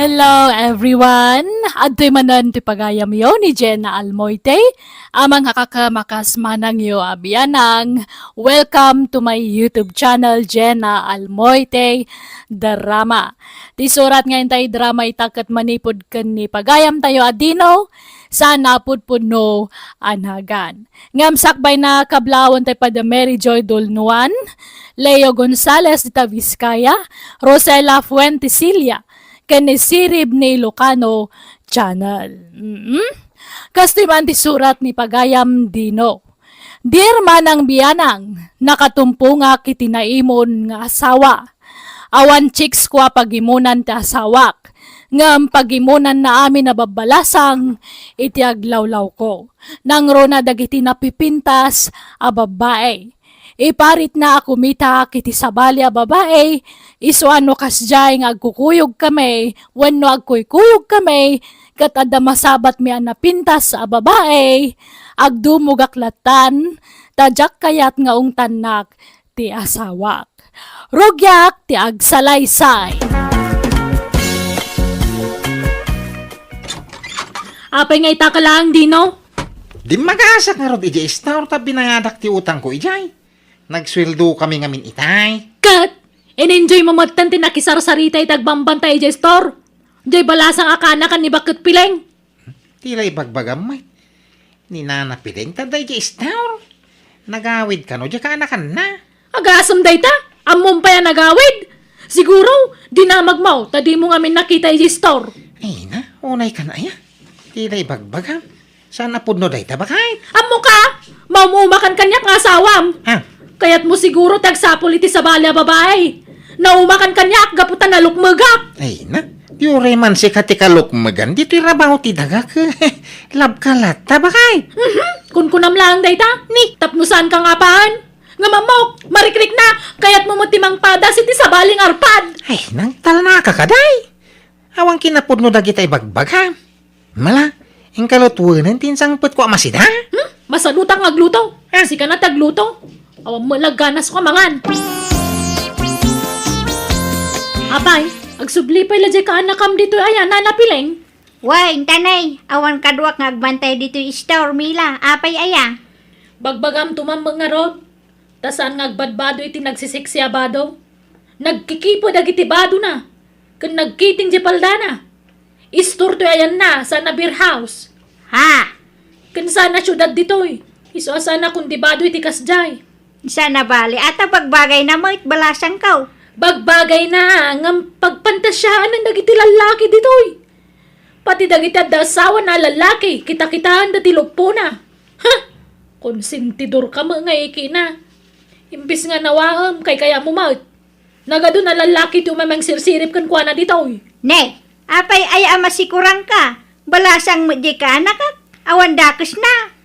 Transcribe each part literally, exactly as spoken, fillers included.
Hello everyone! Adtoy manen ti pagayamyo ni Jenna Almoite, a mangkakaem a kas manangyo a bianang. Welcome to my YouTube channel, Jenna Almoite Drama. Ti surat nga intay drama ita ket manipud ken ni pagayamtayo a Dino, saan a pudpudno a nagan. Ngem sakbayna, kablaawen tayo pay da Mary Joy Dulnuan, Leo Gonzales dita Vizcaya, Rosella Fuentesilla, ken ni Sirib ni Ilocano Channel. Mm-mm. Kastoy man ti surat ni pagayam Dino. Dear Manang Bianang, nakatumpongak iti naimon nga asawa. Awan chicks ko a pagimonan ti asawak, ngem pagimonanna amin a babbalasang iti aglawlawko. Nangruna dagiti napipintas a babbai. Iparitna a kumitak iti sabali a babai, isu a no kasdiay nga agkukuyogkami wenno agkuykuyogkami, ket adda masabatmi a napintas a babai, agdumogak lattan, ta diak kayat nga ungtannak ti asawak. Rugiak ti agsalaysay. Apay nga ita ka laeng, Dino? Dimmagasak ngarud idiay store ta binayadak ti utangko idiay. Nagsueldo kami ngamin itay. Ket, in-enjoy mo metten ti nakisarsarita iti agbambanta idiay store. Diay balasang a kaanakan ni Baket Pileng. Ti la ibagbagam met. Ni Nana Pileng ta daydiay store. Nagawid kano diay kaanakanna. Agasem dayta? Ammom pay a nagawid? Siguro, dinamagmo ta dimo ngamin nakita idiay store. Ay na, unay kan aya. Ti la ibagbagam. Saan a pudno dayta, baket? Ammoka, maum-umakan kaniak nga asawam. Ah. Kayatmo siguro ti agsapul iti sabali a babai. Naumakan kaniak gapu ta nalukmegak. Ay na, ti uray man sika ti kalukmegan, ditoy rabaw ti dagak. Labka latta, baket. Mhm, kunkunam laeng dayta. Ni? Tapno saanka nga apaen. Ngem ammok, marikrikna, kayatmo met ti mangpadas iti sabali nga arpad. Ay, nangtalnaka kadi. Awan kinapudno dagita ibagbagam. Mala, inka lutuen ti insangpetko a masida? Hmm? Masadutak nga agluto. Ah. Sika na ti agluto. Awan met la ganasko a mangan. Apay, agsubli pay la diay kaanakam ditoy aya, Nana Pileng? Wen, intanay, awan kaduak nga agbantay ditoy store, Mila. Apay aya? Bagbagam to man met ngarud. Ta saan nga agbadbado iti nagsisiksi a bado. Nagkikipo dagiti badona, ken nagkiting diay paldana. Istor toy ayanna, saan a beer house. Ha? Ken saan a siudad ditoy. Isu a saan a kundibado iti kasdiay. Saan a bali, ata bagbagayna met, balasangko. Bagbagayna, ngem pagpantasiaen dagiti lallaki ditoy. Pati dagiti adda asawana a lallaki, kitakitaenda ti luppona. Ha! Konsentidorka met nga ikina. Imbes nga nawaem, kaykayatmo met. Nagadu a lallaki ti umay mangsirsirib kenkuana ditoy. Ne, apay aya a masikurangka? Balasang met diay kaanakak, awan dakesna.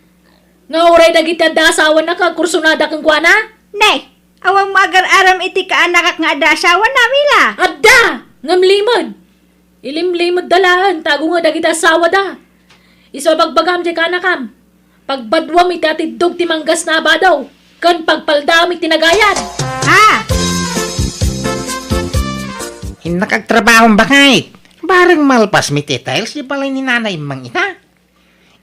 Nga uray dagiti adda asawana nga agkursunada kenkuana? Ne, awan mo agar-aram iti kaanakak nga adda asawana, Mila? Adda! Ngem limed. Ilimlimedda laeng, tago nga dagiti asawada. Isu a bagbagam diay kaanakam. Pagbaduam iti atiddog ti manggasna a bado, ken pagpaldaam iti nagayad. Ha? Innak agtrabahom, baket. Bareng malpas mi ti tiles diay balay ni Nana Immang ita.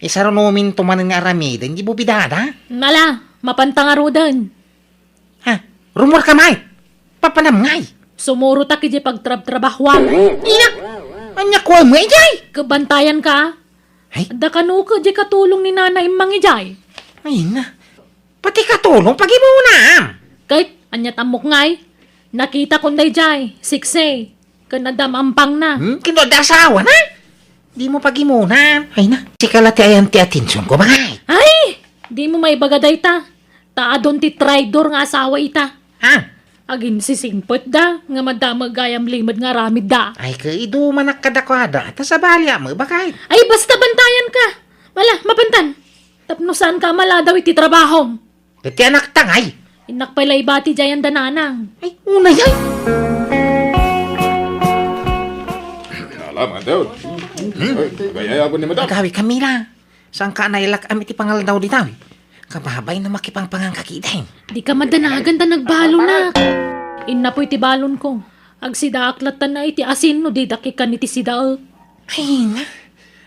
Isarunominto manen nga aramiden diay bubidada. Mala, mapanta ngaruden. Ha? Rumorka met? Papanam ngay? Sumurotak idiay pagtrabtrabahuam. Inak! Ania kuam nga idiay? Kabantayanka. Ay? Adda kano ket diay katulong ni Nana Immang idiay. Ay na. Pati katulong pagimunam. Ket, aniat ammok ngay? Nakitakon daydiay, siksi. Ken adda maampangna. Hmm? Ken no adda asawana? Dimo pagimunan. Ay na, sika la ti ayan ti atensionko, baket. Ay! Dimo maibaga dayta. Ta adun ti traidor nga asawa ita. Ha? Aginsisingpetda, nga madama gayam limed nga aramidda. Ay, kaidumanak kadakuada. Ta sabali a met, baket. Ay, basta bantayanka. Mala, mapantan. Tapno saanka a maladaw iti trabahom. Ket ti anakta ngay? Innak pay la ibati diay anda nanang. Ay, unay ay. Ala, Madam. Hmm? Ay, agayayabon ni Madam. Agawid, Camila. Saanka a nailak-am iti pangaldaw dita? Kababain no makipangpangan ka ketdin. Dika madanagan ta nagbalonak. Innapoy ti balonko. Agsidaak latta na iti asin no didak ikkan iti sidaek. Ay na,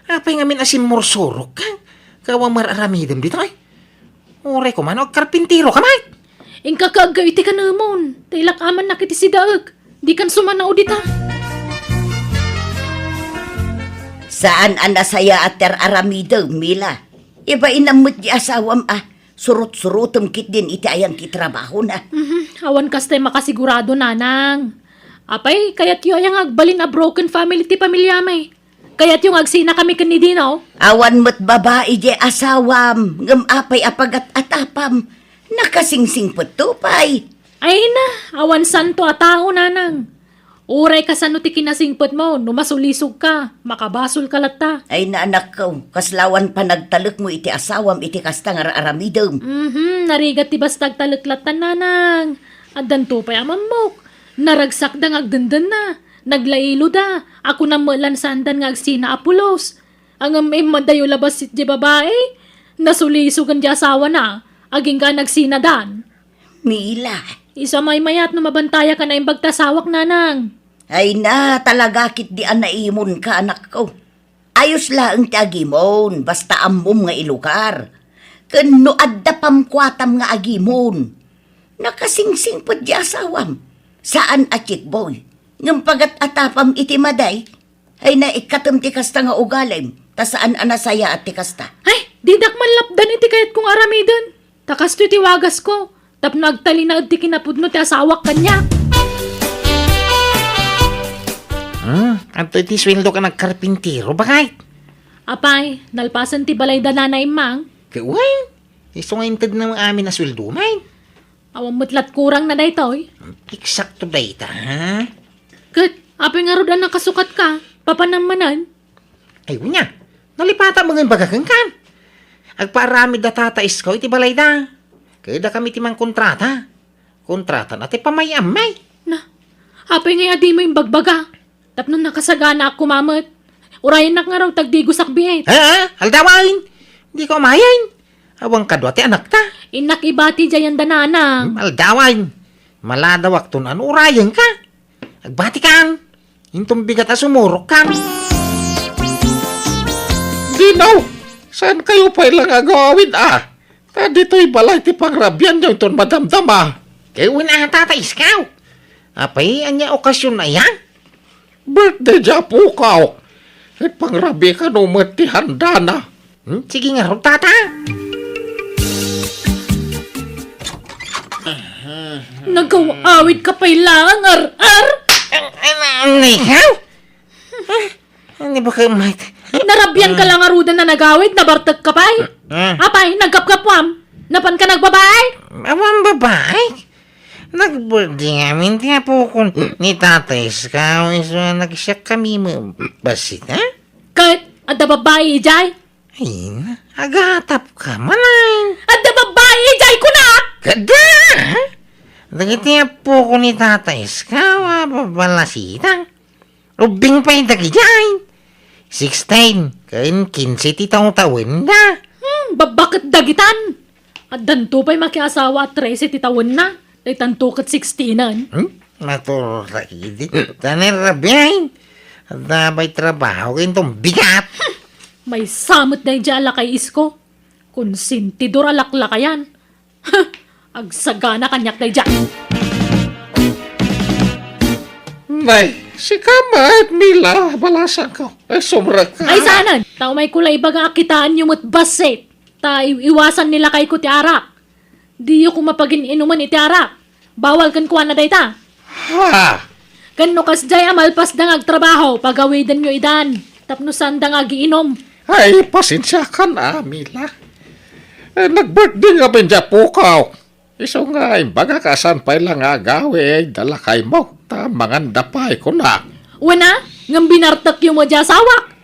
apay ngamin a simmursurok ka? Kawa mar-aramidem ditoy? Uray koma no agkarpintero ka met. Inka kaaggayo iti kanemon, ta ilak-amannak iti sidaek. Dikan sumanao dita. Saan a nasayaat ti ar-aramidem, Mila. Ibainam met di asawam a surot-surotem ketdin iti ayan ti trabahona. Mhm, awan kastay makasigurado, nanang. Apay, kayatyo aya nga agbalin a broken family ti pamilyami? Kayatyo nga agsinakami ken ni Dino? Awan met babai diay asawam, ngem apay a pagat-atapam? Nakasingsingpetto pay. Ay na, awan santo a tao, nanang. Uray kasano ti kinasingpetmo, no masulisog ka, makabasol ka latta. Ay na, anakko, kasla awan panagtalekmo iti asawam iti kasta nga ar-aramidem. Mhm, narigat ti basta agtalek latta, nanang. Addanto pay a mammok. Naragsakda nga agdendenna. Naglailoda. A kunam met lan saandan nga agsina a pulos. Ngem immadayo la bassit diay babai. Nasulisogen diay asawana. Agingga nagsinadan. Mila. Isu a maymayat no mabantayak a naimbag ti asawak, nanang. Ay na, talaga ketdi a naimonka, anakko. Ayos laeng ti agimon, basta ammom nga ilugar. Ken no adda pamkuatam nga agimon, nakasingsingpet diay asawam. Saan a chickboy, ngem pagat-atapam iti madi. Ay na, ikkatem ti kasta nga ugalim, ta saan a nasayaat ti kasta. Ay, didak man lapdan iti kayatko nga aramiden. Ta kastoy ti wagasko, tapno agtalinaed ti kinapudno ti asawak kaniak. Hmm, adtoy ti sueldo ken agkarpintero, baket? Apay, nalpasen ti balay da Nana Immang. Ket wen, isu nga intedna amin a sueldo, met. Awan met lat kurangna daytoy. Eksakto dayta, ha? Ket, apay ngarud a nakasukatka? Papanam manen? Ay, wen, nalipatan met nga imbaga kenka. Agpaaramid da Tata Isko iti balayda. Ket dakami ti mangkontrata. Kontratana ti pamay-ammay. Na, apay ngay a dimo imbagbaga? Tapno nakasaganaak koma met. Urayennak ngarud ta agdigosak biit. Ha? Aldawan! Dika umayen. Awan kadua ti anakta. Innak ibati diayen da Nana. Hmm, aldawan. Maladawakto no urayenka. Agbatikan. Inton bigat a sumurokkan. Dino, saankayo pay la nga agawid a? Ta ditoy balay ti pangrabianyo inton madamdama. Ket wen a, Tata Isko. Apay, ania okasion aya? Birthday di apokaw. Ket pangrabii kano met ti handana. Hmm, sige ngarud, Tata. Nagaw-awid ka pay laeng, ar-ar? Ay, ay, na, na ikaw? Ah, ano ba kayo, mate? Narabian ka lang ngaruden a nagawid, nabartek ka pay? Ah. Apay, naggapgapwam? Napan ka nagbabae? Awan babae? Nag-birthday ngamin ti apokon ni Tata Isko, isu a nagsiak kami mo-, bassit, ha? Ket, adda babae idiay? Ay, agatap ka, manay. Adda babae idiay kunak! Kada! Dagiti apokon ni Tata Isko, a, babalasita. Ubbing pay dagidiay. Sixteen, ken kinse ti tawtawenda. Hmm, babbaket dagitan. Addanto pay makiasawa a trese ti tawenna. Daytanto ket sixteenan. Hmm? Naturta idi. Tanay rabiay. Adda pay trabaho ken tong bigat. Maysa met daydiay a lakay, Isko. Konsentidor a laklakayan. Agsagana kaniak daydiay. Nay, sika met, Mila, balasangko. Ay, sumrek ka. Ay, saanen? Ta umayko la ibaga a kitaenyo met bassit. Ta i-, iwasan ni lakayko ti arak. Diyo koma pagin-inumen iti arak. Bawal kenkuana dayta. Ha? Ken no kasdiay a malpasda nga agtrabaho, pagawidenyo idan. Tapno saanda nga agiinom. Ay, pasensiakan, a, Mila. Eh, nag-birthday ngamin di apokaw. Isu nga imbagak a saan pay la nga agawid da lakaymo, ta manganda pay kunak. Wen a, ngem binartekyo met di asawak.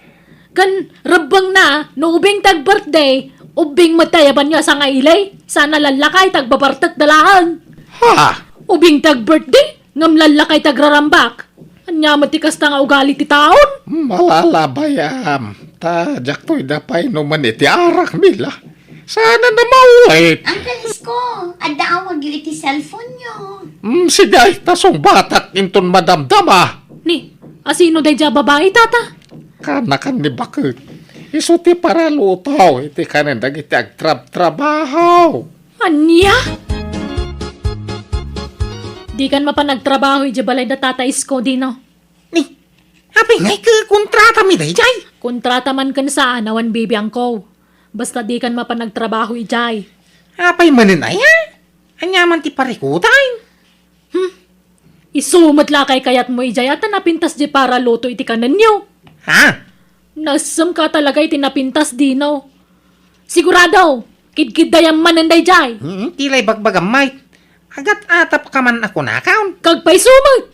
Ken rebbengna, no ubing ti ag-birthday, ubbing met ti ayabanyo a sangaili, saan a lallakay ti agbabartek da laeng. Ha? Ubing ti ag-birthday, ngem lallakay ti agrarambak. Ania met ti kasta nga ugali ti taon? Malalabayam, ta diakto ida painumen iti arak, Mila. Saan a maulit. Uncle Isko, adda awag Iti cellphone-yo. Mm, sige, ta sungbatak inton madamdama. Ni, asino daydiay a babai, tata? Kanakan ni baket. Isu ti paraluto iti kanen dagiti agtrabtrabaho. Ania? Dikan mapan agtrabaho idiay balay da Tata Isko, Dino. Ni, apay ngay ket kontratami daydiay? Kontrata man ken saan awan bibiangko. Basta dikan mapan agtrabaho idiay. Apay manen aya? Ania man ti parikutan? Hmm. Isu met la kaykayatmo idiay a ta napintas diay paraluto iti kanenyo. Ha? Nasemka talaga iti napintas, Dino. Sigurado, kidkiddayam manen daydiay. Hmm, ti la ibagbagam, Mike. Agat-atapka man a kunakon. Kagpayso met.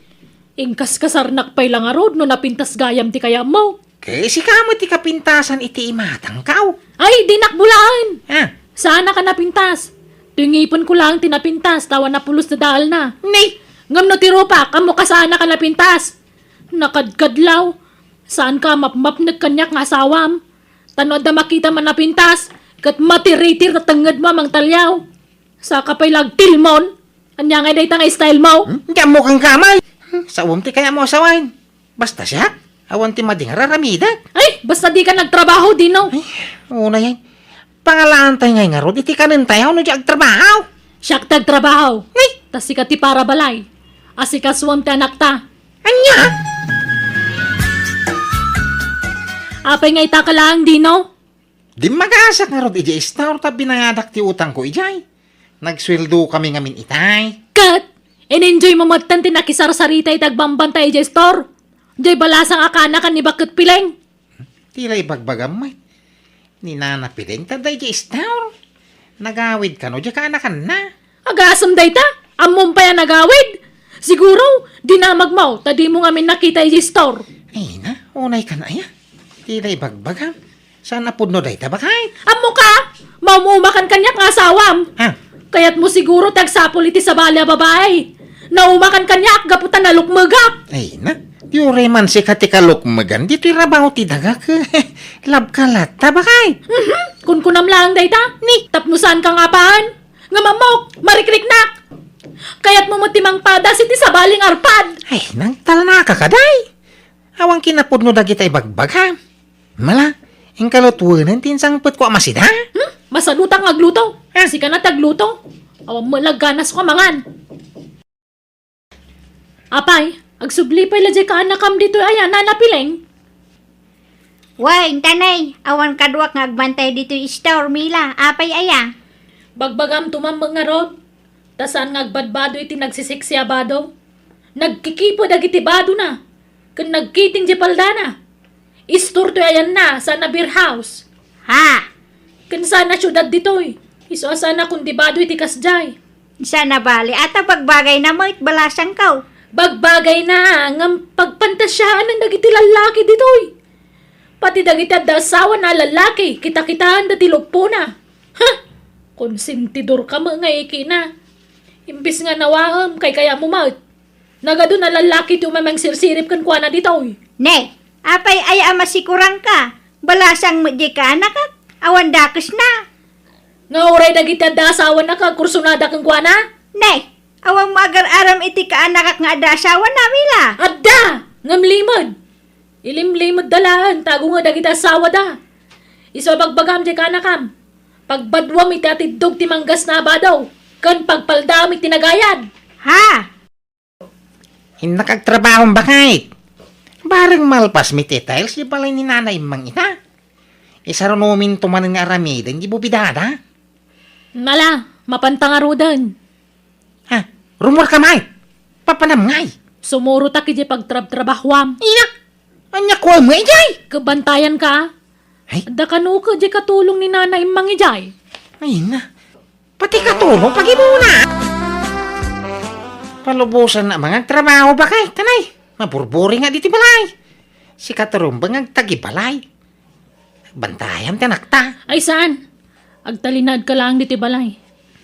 Inkaskasarnak pay la ngarud no napintas gayam ti kayatmo. Ket sika met ti kapintasan iti imatangko. Ay, dinak bulaen. Ah. Saannak a napintas. Toy ngipenko laeng ti napintas, ta awan a pulos ti daalna. Ni? Ngem no ti rupak, ammok a saannak a napintas. Nakadkadlaw. Saanka a mapmapnek kaniak nga asawam. Ta no adda makitam a napintas, ket matiritir ti tengngedmo a mangtaliaw. Saka pay la agtilmon. Ania ngay dayta nga style mo? Hmm? Diak ammo kenka, Mike. Hmm, saom ti kayatmo a sawen. Basta siak, awan ti madi nga ar-aramidek. Ay, basta dikan agtrabaho, Dino. Ay, unay. Pangalaantay ngay ngarud iti kanentayo no diak agtrabaho. Siak ti agtrabaho. Ay! Ta sika ti parabalay. Asikasuem ti anakta. Ania? Apay nga ita ka laeng, Dino? Dimmagasak ngarud idiay store ta binayadak ti utangko idiay. Nagsueldokami ngamin itay. Ket, in-enjoymo metten ti nakisarsarita iti agbambantay idiay store. Diay balasang a kaanakan ni Baket Pileng. Ti la ibagbagam met. Ni Nana Pileng ta daydiay store. Nagawid kano diay kaanakanna. Agasem dayta? Ammom pay a nagawid? Siguro, dinamagmo ta dimo ngamin nakita idiay store. Ay na, unay kan aya. Ti la ibagbagam. Saan a pudno dayta, baket? Ammoka, maum-umakan kaniak nga asawam. Ha? Kayatmo siguro ti agsapul iti sabali a babai. Naumakan kaniak gapu ta nalukmegak. Ay na, di uray man sika ti kalukmegan, ditoy rabaw ti dagak. Labka latta, baket. Mhm, kunkunam laeng dayta. Ni? Tapno saanka nga apaen. Ngem ammok, marikriknak. Kayatmo met ti mangpadas iti sabali nga arpad. Ay, nangtalnaka kadi. Awan kinapudno dagita ibagbagam. Mala, inka lutuenen ti insangpetko a masida. Hmm? Masadutak nga agluto. Ah. Sika na ti agluto. Awan met la ganasko a mangan. Apay, agsubli pay la diay kaanakam ditoy aya, Nana Pileng? Wen, tanay, awan kaduak nga agbantay ditoy store, Mila. Apay aya? Bagbagam tumameng ngarud. Ta saan nga agbadbado iti nagsisiksi a bado? Nagkikipo dagiti badona, ken nagkiting diay paldana. Istor toy ayanna, saan a beer house. Ha? Ken saan a siudad ditoy. Isu a saan a kundibado iti kasdiay. Saan a bali, ata bagbagayna met, balasangko. Bagbagayna, ngem pagpantasiaen dagiti lallaki ditoy. Pati dagiti adda asawana a lallaki, kitakitaen da ti luppona. Ha! Konsentidorka met nga ikina. Imbes nga nawaem, kaykayatmo met. Nagadu a lallaki ti umay mangsirsirip kenkuana ditoy. Ne, apay aya a masikuranka? Balasang met diay kaanakak, awan dakesna. Nga uray dagiti adda asawana nga agkursunada kenkuana? Ne, awan mo agar-aram iti kaanakak nga adda asawana, Mila? Adda! Ngem limed. Ilimlimedda laeng, ta agunget dagiti asawada. Isu a bagbagam diay kaanakam. Pagbaduam iti atiddog ti manggasna a bado, ken pagpaldaam iti nagayad. Ha? Innak agtrabahom, baket. Bareng malpas mi ti tiles diay balay ni Nana Immang ita. Isarunominto manen nga aramiden diay bubidada. Mala, mapanta ngaruden. Ha? Rummuarka, Mike. Papanam ngay. Sumurotak idiay pagtrabtrabahuam. Ina! Ania kuam nga idiay? Kabantayanka. Ay? Adda kano ket diay katulong ni Nana Immang idiay. Ay na. Pati katulong pagimuna. Palubosan na mangagtrabaho, baket, tanay. Maburburi nga ditoy balay. Sika ti rumbeng nga agtagibalay. Bantayam ti anakta. Ay, saan? Agtalinaedka laeng ditoy balay.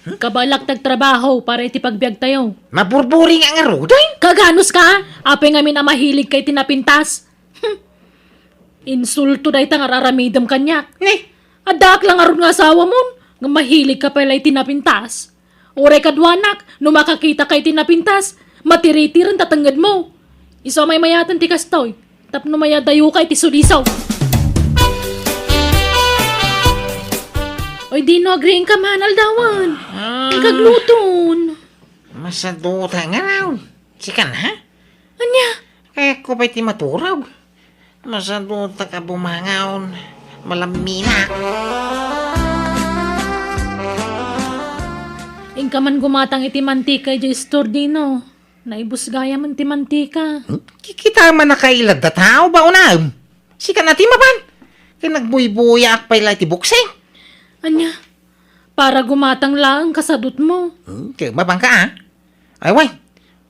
Hmm? Kabaelak ti agtrabaho para iti pagbiagtayo. Maburburi nga ngaruden? Kaganuska? Apay ngamin a mahiligka iti napintas? Hmm. Insulto dayta nga ar-aramidem kaniak. Ne? Addaak la ngarud nga asawamon, nga mahiligka pay la iti napintas. Uray kaduanak, no makakitaka iti napintas, matiritiren ta tengngedmo. Isu a maymayaten ti kastoy, tapno mayadayoka iti sulisaw. Oy, Dino, agriingka man, aldawan. Ah. Ikagluton. Masaduta nga raw. Sikan, ha? Ania? Kayatko pay ti maturog. Masadutak a bumangaw. Malamminak. Inka man gumatang iti mantika idiay istor, Dino. Naibus gayamen ti mantika. Hmm? Kikita man a kailad da tao ba unam? Sikan a ti mapan. Ken nagbuybuyaak pay la iti bukseng. Ania? Para gumatang laeng kasadutmo. Hmm, ket mapanka, a? Ay, way.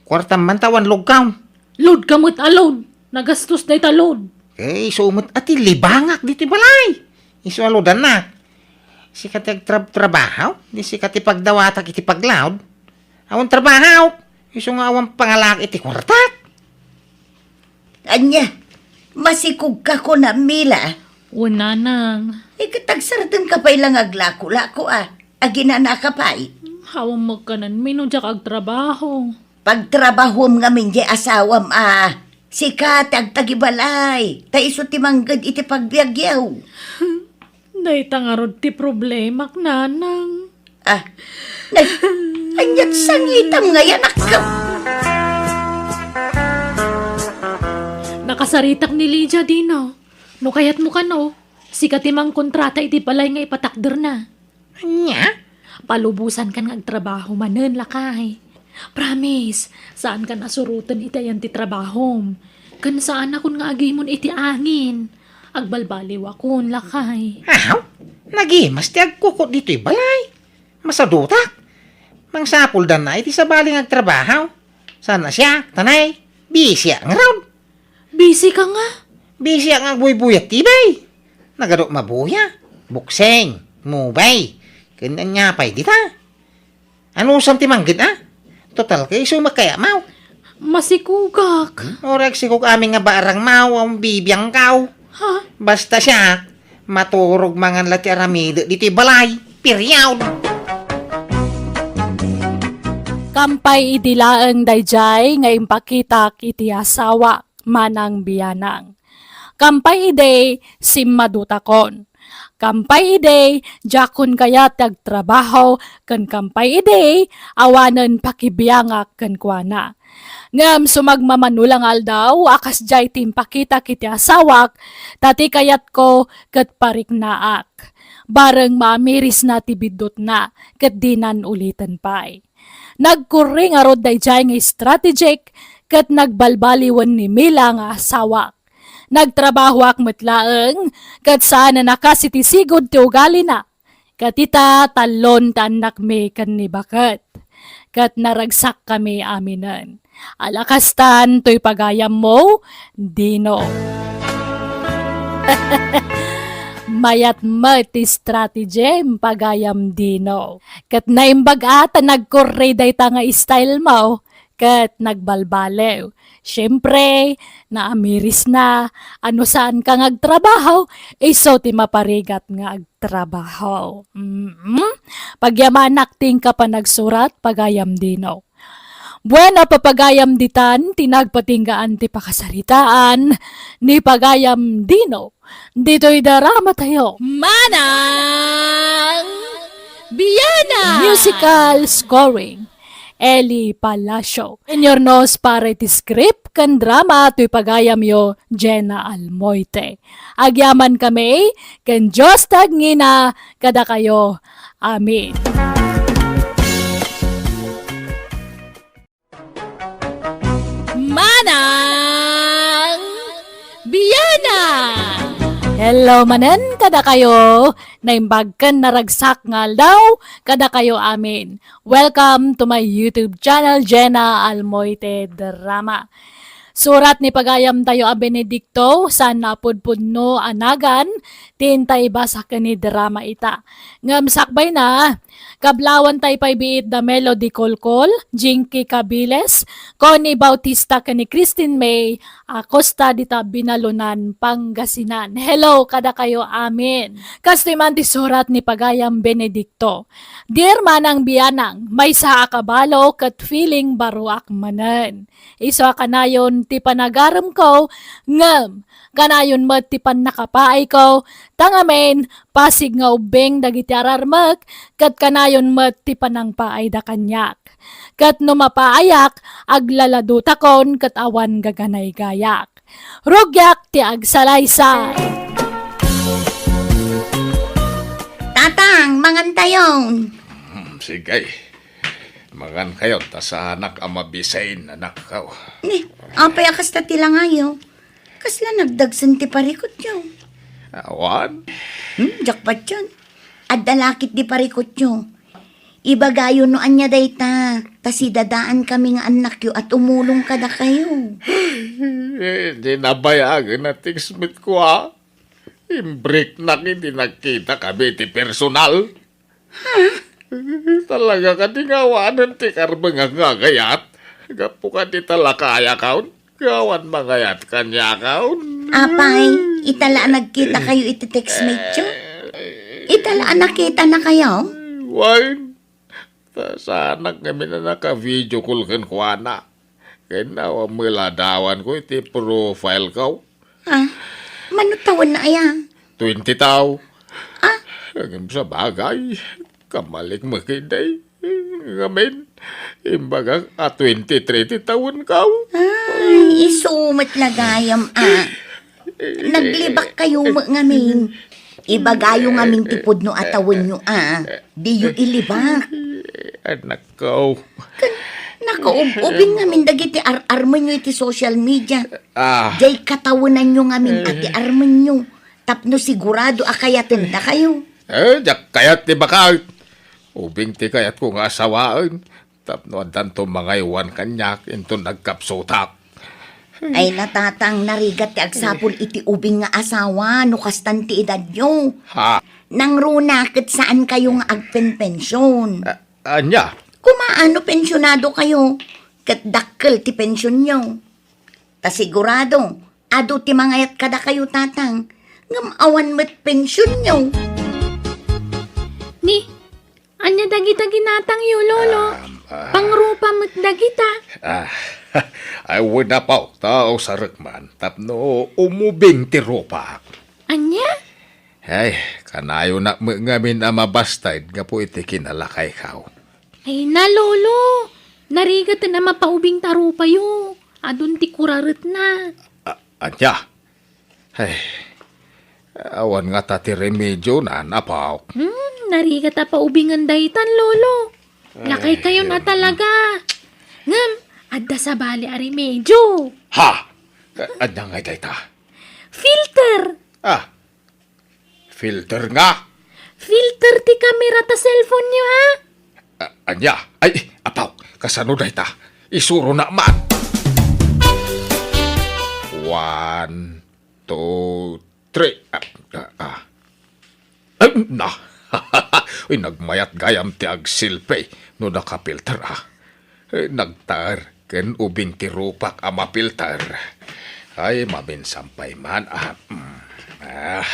Kuartam man ta awan logkaw. Load ka met a load. Nagastos dayta load. Eh, isu met a ti libangak ditoy balay. Isu a loadannak. Sika ti agtrab-trabaho, di sika ti pagdawatak iti paglaod. Awan trabaho, isu nga awan pangalak iti kuartak. Ania, masikogka kuna, Mila? Wen, nanang. Eh, ket agsardengka pay la nga aglako-lako, a. Aginanaka pay. Awan met kanan, Mino, diak agtrabaho. Pagtrabahom ngamin diay asawam a sika ti agtagibalay, ta isu ti mangged iti pagbiagyo. Dayta ngarud ti problemak, nanang. Ah, nay, aniat sangitam nga yanakka? Nakasaritak ni Lydia, Dino. No kayatmo kano, sika ti mangkontrata iti balay nga ipatakderna. Ania? Palubosankan nga agtrabaho manen, lakay. Promise, saankan a suroten iti ayan ti trabahom. Ken saanakon nga agimon iti angin. Agbalbaliwakon, lakay. Aw, nagimas ti agkukot ditoy balay. Masadutak. Mangsapuldanna iti sabali nga agtrabaho. Saan a siak, tanay, bisiak ngarud. Busy ka nga? Busy nga agbuybuya ti bay. Nagadu mabuya, bukseng, mubay. Ken ania pay dita? Anusam ti mangged, a? Total, kay isu met kayatmo. Masikogak. Uray agsikog amin nga barangmo, a bibiangkaw. Ha? Basta siak, maturog mangan la ti aramidek ditoy balay. Period. Kampay idi laeng daydiay nga impakitak iti asawak, manang bianang. Kampay idi, simmadutakon. Kampay idi, diakon kayat ti agtrabaho, ken kampay idi, awanen pakibiangak kenkuana. Ngem sumagmamano la nga aldaw a kasdiay ti impakitak iti asawak, ta ti kayatko ket pariknaak. Bareng maamirisna ti biddutna, ket dinan uliten pay. Nagkurri ngarud daydiay nga strategic ket nagbalbaliwen ni Mila nga asawak. Nagtrabahoak met laeng ket saan a nakas iti sigud ti ugalina. Ket ita, tallo ti annakmi ken ni baket. Ket naragsakkami aminen. Ala kastan toy pagayammo, Dino. Mayat met ti strategy, pagayam Dino. Ket naimbag a ta nagkurri dayta nga style mo, ket nagbalbaliw. Siempre, naamirisna, a no saanka nga agtrabaho, isu ti maparigat nga agtrabaho. Mm-mm. Pagyamanak ti inka panagsurat, pagayam Dino. Bueno, papagayam ditan, ti nagpatinggaan ti pakasaritaan ni pagayam Dino. Ditoy darama tayo. Manang Biana! Musical scoring, Eli Palacio. Senior nos para iti script ken drama toy pagayamyo, Jenna Almoite. Agyaman kami, ken Dios ti agngina kadakayo. Amen. Manang Biana! Hello manen kadakayo, naimbag ken naragsak nga aldaw kadakayo amin. Welcome to my YouTube channel, Jenna Almoite Drama. Surat ni pagayamtayo a Benedicto, saan a pudpudno a nagan, ti intay basa ken ni drama ita. Ngem sakbayna, kablawantay pay biit da Melo Di Colcol, Jinky Cabiles, Connie Bautista ken ni Christine May Acosta dita Binalunan, Pangasinan. Hello kadakayo amin. Kastoy man ti surat ni pagayam Benedicto. Dear Manang Bianang, maysa a kabalo ket feeling baruak manen. Isu a kanayon ti panagaremko, ngem kanayon met ti pannakapaayko, ta ngamin, pasig nga ubbing dagiti ararmek, ket kanayon met ti panangpaayda kaniak. Ket no mapaayak, aglaladutakon ket awan gaganaygayak. Rugiak ti agsalaysay. Tatang, mangantayon. Hmm, sige. Mangankayon, ta saanak a mabisin, anakko. Ni, apay a kasta ti langayo? Kasla nagdagsen ti parikutyo? Awan. Hmm, diak patien. Adda lakit di parikutyo. Ibagayo no ania dayta, ta sidadaan kami nga annakyo a tumulong kadakayo. Eh, di nabayagen a text met ko, ah. Imbreknak idi nagkita kami ti personal. Ha? Talaga kadi nga awanen ti karbeng a ngagayat? Gapu kadi ta lakayakon? Awan mangayat kaniakon. Apay, ita la a nagkita kayo iti textmate yo? Ita la a nakita na kayo? Wen, ta saanak ngamin a naka-video call kenkuana. Ken awan met ladawanko iti profile ko. Ah, mano tawen na aya? Twenty taw. Ah? Ngem sabagay, kamalik met kadi. Ngamin, imbagak a twenty-three ti tawen ko. Ay, isu met la gayam, ah. Naglibak kayo met ngamin. Ibagayo ngamin ti pudno a tawenyo, ah. Diyo ilibak. Anakko. Ken nakaub-ubing ngamin dagiti ar-armenyo iti social media. Ah. Jay katawenanyo ngamin a ti armenyo tapno sigurado a kayatendakayo. Eh, diak kayat ti baket. Ubing ti kayatko nga asawaen tapno addanto mangaywan kaniak inton nagkapsutak. Ay, natatang, narigat ti agsapul iti ubing nga asawa no kastan ti edadyo. Ha? Nangruna ket saan kayo nga agpenpension. A-, ania? Kumaano pensionado kayo, ket dakkel ti pensionyo. Ta sigurado, adu ti mangayat kadakayo, tatang, ngem awan met pensionyo. Ni, ania dagita ginatangyo, Lolo? Ah, ah. Pangrupa met dagita. Ah, ay, wen apo, ta usarek man, tapno umubing ti rupak. Ania? Ay, kanayonak met ngamin a mabasted gapu iti kinalakayko. Ay na, Lolo! Narigaten a mapaubing ta rupayo. Adun ti kuraretna. A-, ania? Ay, awan ngata ti remedio na, apo. Hmm, narigat a paubingen daytan, Lolo. Lakay kayo na talaga. Ngem, adda sabali a remedio. Ha? A-, ania ngay dayta? Filter! Ah, filter nga? Filter ti kamera ta cellphone-yo, ha? A-, ania? Ay, apo, kasano dayta? Isuronak man. One, two, three. Ah, ah, ah. Ay, na. Uy, nagmayat gayam ti agselfie no nakapilter, ah. Eh, nagtaer ken ubing ti rupak a mapilter. Ay, maminsan pay man, ah. Mm. Ah.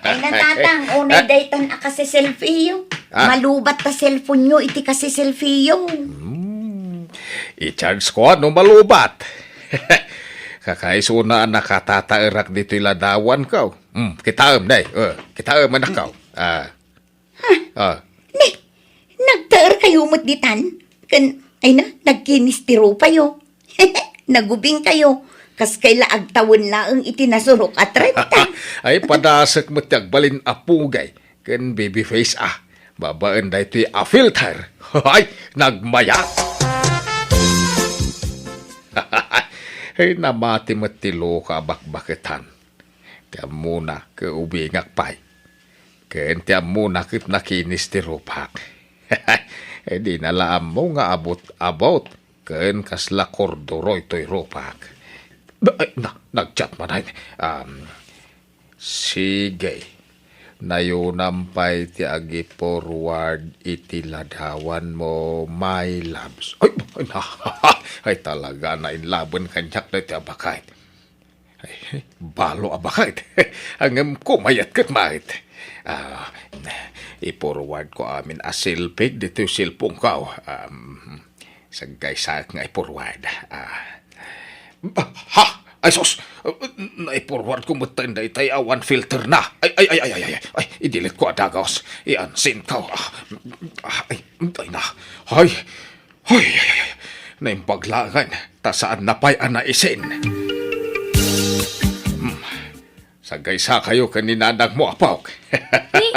Ay, natatang, unay daytan a kasiselfie-yo. Ah. Malubat ta cellphone-yo iti kasiselfie-yo. Hmm. I-charge ko no malubat. Kakaisuna a nakatataerak ditoy ladawanko. Hmm, kitaem, day. Eh, kitaem, anakko. Ah. Ah. Ne, nagtaer kayo met ditan? Ken, ay na, nagkinis ti rupayo. Nagubing kayo. Kas kayla agtawen laeng iti nasurok a trenta. Ay, padasek met ti agbalin a pugay ken baby face, ah. Babaen daytoy a filter. Ay, nagmayat. Ay, namati met ti loka a bakbaketan. Ti ammona, ket ubingak pay. Ken ti ammona ket nakinis ti rupak. Dina la ammo nga abot-abot ken kasla korduroy toy rupak. Ba-, ay, na, nag-chat man ay. Um, sige. Nayonam pay ti agi-forward iti ladawanmo, my loves. Ay, ay, na, ay, talaga, nainlaben kaniak daytoy a baket. Ay, balo a baket. Ngem kumayat ket met. Ah, i-forward ko amin a selfie ditoy cellphone ko. Um, Sagkaysaak nga i-forward. Ah. Ha! Ay, sus! Nai-forward ko met daytay awan filter na. Ay, ay, ay, ay, ay, ay, ay, i-delete ko a dagus. I-unsend ko. Ah, ah, ay, ay na. Ay, ay, ay, ay, ay. Naimbag laengen, ta saan na pay a naisin. Hmm. Sagkaysa kayo ken ni nanangmo, apok. Ni,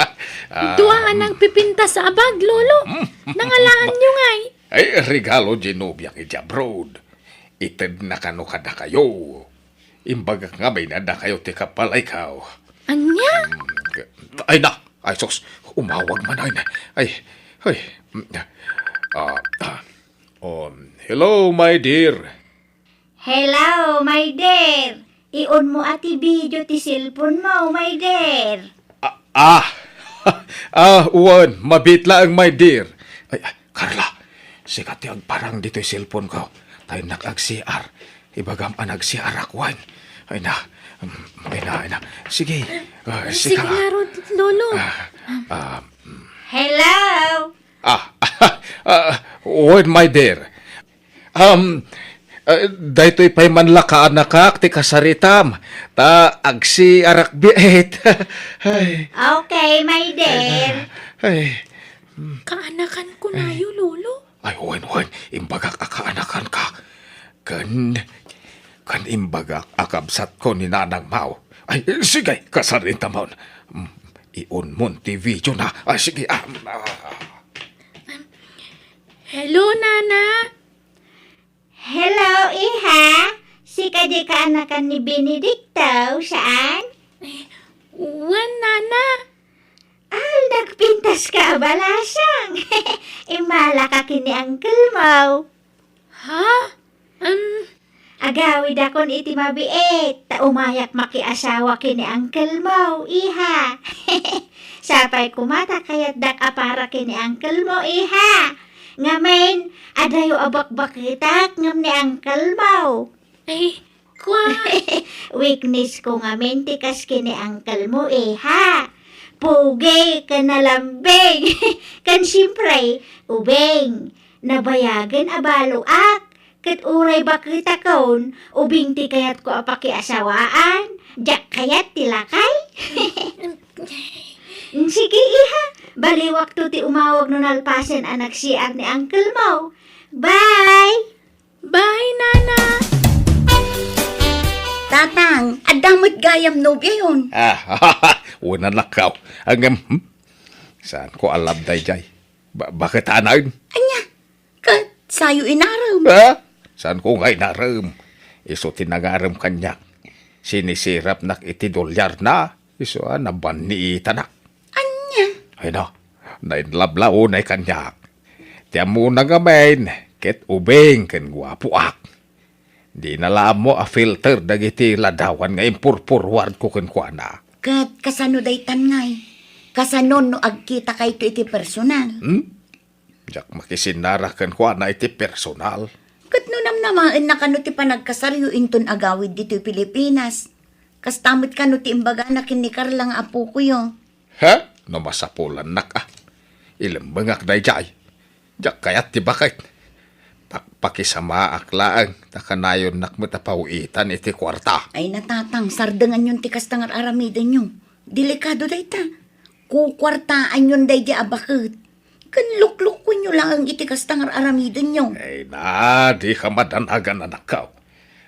Ah, dua a nagpipintas a bag, Lolo. Nangalaanyo ngay. Ay, regalo ti nobiak iti abroad. Itedna kano kadakayo. Imbagak ngamin a dakayo ti kapalaykaw. Ania? Ay na, ay sus, umawag man ay na. Ay, ay. Ah, ah. Um, hello, my dear. Hello, my dear. I-on mo a ti video ti cellphone mo, my dear. Ah, ah, ah, wen, mabiit laeng, my dear. Ay, ah, Carla, sika ti agparang ditoy cellphone ko. Ta innak ag-C R. Ibagam a nag-C R ak wen. Ay na, mm, ay na, ay na. Sige, ah, Sige sika. Ngarud, Lolo. Ah, ah, Hello? Ah, ah, wen, my dear. Um, ah, daytoy pay man la kaanakak ti kasaritam, ta agsi arakbiet. Ay. Okay, my dear. Ay. Kaanakan ko nayo, Lolo. Ay, wen, wen, imbagak a kaanakan ka. Ken, ken imbagak a kabsat ko ni Nanang Mao. Ay, sige, kasaritamon. Mm, i-on mon ti video na. Ay, sige, ah, ah. Hello, Nana. Hello, iha. Sika di kaanakan ni Benedicto, saan? Eh, wen, Nana. Ay, nagpintas ka a balasang. Immala ka ken ni uncle mo. Ha? Em, Agawidakon iti mabiit, ta umayak makiasawa ken ni uncle mo, iha. Sapay koma ta kayatdak a para ken ni uncle mo, iha. Ngamin, adayo a bakbaketak ngem ni uncle mo. Ay, kwa? Weakness ko ngamin ti kas ken ni uncle mo, iha. Pogi ken nalambing. Ken siempre, ubing. Nabayagen a baloak. Ket uray baketakon, ubing ti kayatko a pakiasawaan, diak kayat ti lakay. Sige, iha, baliwakto ti umawag no nalpasen a nagsiar ni uncle mo. Bye! Bye, Nana! Tatang, adda met gayam nobiayon. Ah, wen a lakkaw. Ngem, hmm? Saan ko alam daydiay? Ba-, bakit anaen? Ania? Ket sayo inarem. Ha? Saan ko nga inarem? Isu ti nangarem kaniak. Sinisirapnak iti dolyarna. Isu a nabanniitanak. Ania? Ay na, nainlabla unay kaniak. Ti ammona ngamin, ket ubing ken guapoak. Dina la ammo a filter dagiti ladawan nga impurpurward ko kenkuana. Ket kasano daytan ngay? Kasano no agkitakayto iti personal? Hmm? Diak makisinnara kenkuana iti personal. Ket no namnamaenna kano ti panagkasaryo inton agawid ditoy Pilipinas, kasta met kano ti imbagana ken ni Carla nga apokoyo? Ha? No masapulannak a. Ilemmengak daydiay. Diak kayat ti baket. Pakpakisamaak laeng ta kanayonnak met a pawitan iti kuarta. Ay, natatang, sardenganyon ti kasta nga ar-aramidenyo. Delikado dayta. Kukuartaanyon daydi a baket. Ken luklukuenyo laeng iti kasta nga ar-aramidenyo. Ay na, di ka madanagan, anakko.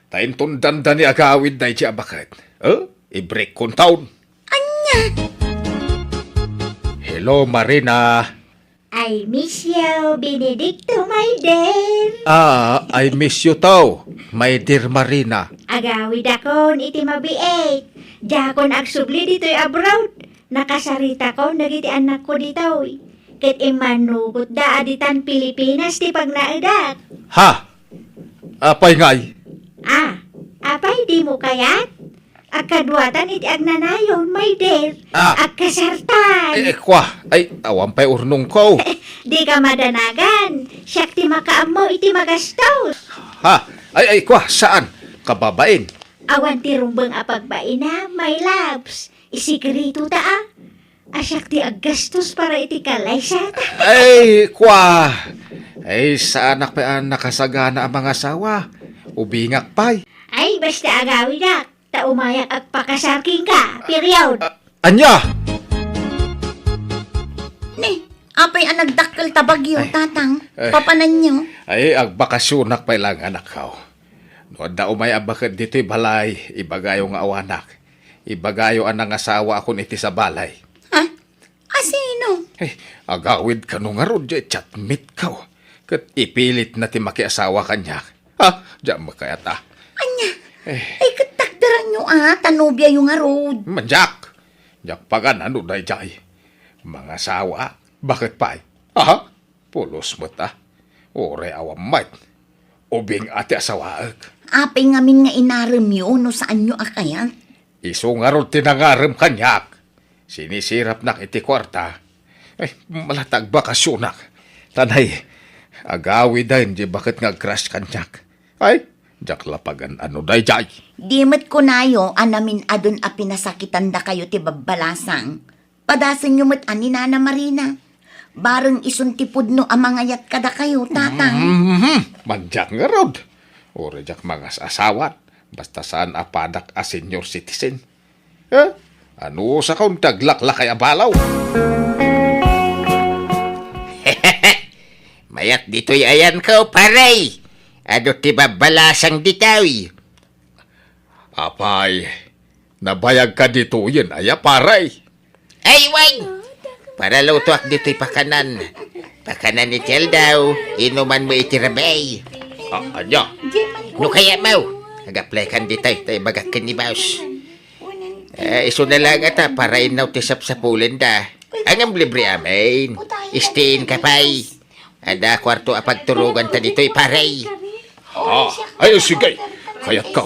Ta inton dandani agawid daydi a baket. Eh? Ibreak kontaon. Ania? Hello, Marina. I miss you, Benedicto, my dear. Ah, I miss you too, my dear Marina. Agawidakon iti mabiit. Diakon agsubli ditoy abroad. Nakasaritakon dagiti annakko ditoy. Ket immannogotda a ditan Pilipinas ti pagnaedak. Ha? Apay ngay? Ah, apay pay, dimo kayat? Agkaduatan iti agnanayon, my dear. Ah. Agkasartan. Ay, ay, kwa. Ay, awan pay urnongko. Dika madanagan. Siak ti makaammo iti magastos. Ha? Ay, ay, kwa, saan? Kababain. Awan ti rumbeng a pagbaina, my loves. Isikreto ta, a. A siak ti aggastos para iti kalaysa ta. Ay, kwa! Ay, saanak pay a nakasagana a mangasawa. Ubingak pay. Ay, basta agawidak, ta umayak agpakasar kenka, period. A-, ania? Ni, apay a nagdakkel ta bagyo, Ay. Tatang? Ay. Papananyo? Ay, agbakasionak pay lang, anakko. No adda umay a baket ditoy balay, ibagayo nga awanak. Ibagayo a nangasawaakon iti sabali. Ha? A sino? Eh, agawid kano ngarud, diay chatmate ko. Ket ipilitna ti makiasawa kaniak. Ha? Diak makayat a. Ania? Eh. Ay, ket takderanyo a, ta nobiayo ngarud. Manjak! Diak pagan-ano daydiay. Mangasawa? Baket pay? Aha? Pulos met a. Uray awan met. Ubing a ti asawaek. Apay ngamin nga inaremyo no saanyo a kayat? Isu ngarud ti nangarem kaniak. Sinisirapnak iti kuarta. Ay, malata agbakasionak. Tanay, agawiden diay baket nga agcrush kaniak. Ay, diak la pagan-ano daydiay. Di met kunayo a namin-adun a pinasakitandakayo ti babbalasang. Padasenyo met a ni Nana Marina. Bareng isun ti pudno a mangayat kadakayo, Tatang. Mhm. Manjak ngarud. Uray diak mangas-asawan. Basta saan a padak a senior citizen. Eh? Anusakon ti aglaklakay a balaw? Mayat ditoy ayanko, pare. Adu ti babbalasang ditoy. Apay, nabayagka ditoyen aya, pare? Ay, wen! Para lutoak ditoy pakanan. Pakanan iti aldaw, inumanmo iti rabii. Ah, ania? No kayatmo, ag-applykan ditoy, ta ibagak ken ni boss. Eh, isuna laeng ta, para innaw ti sapsapulenda. Ngem libre amin. Stay-in ka pay. Adda kuarto a pagturoganta ditoy, pare. Ah, ay, sige. Kayatko.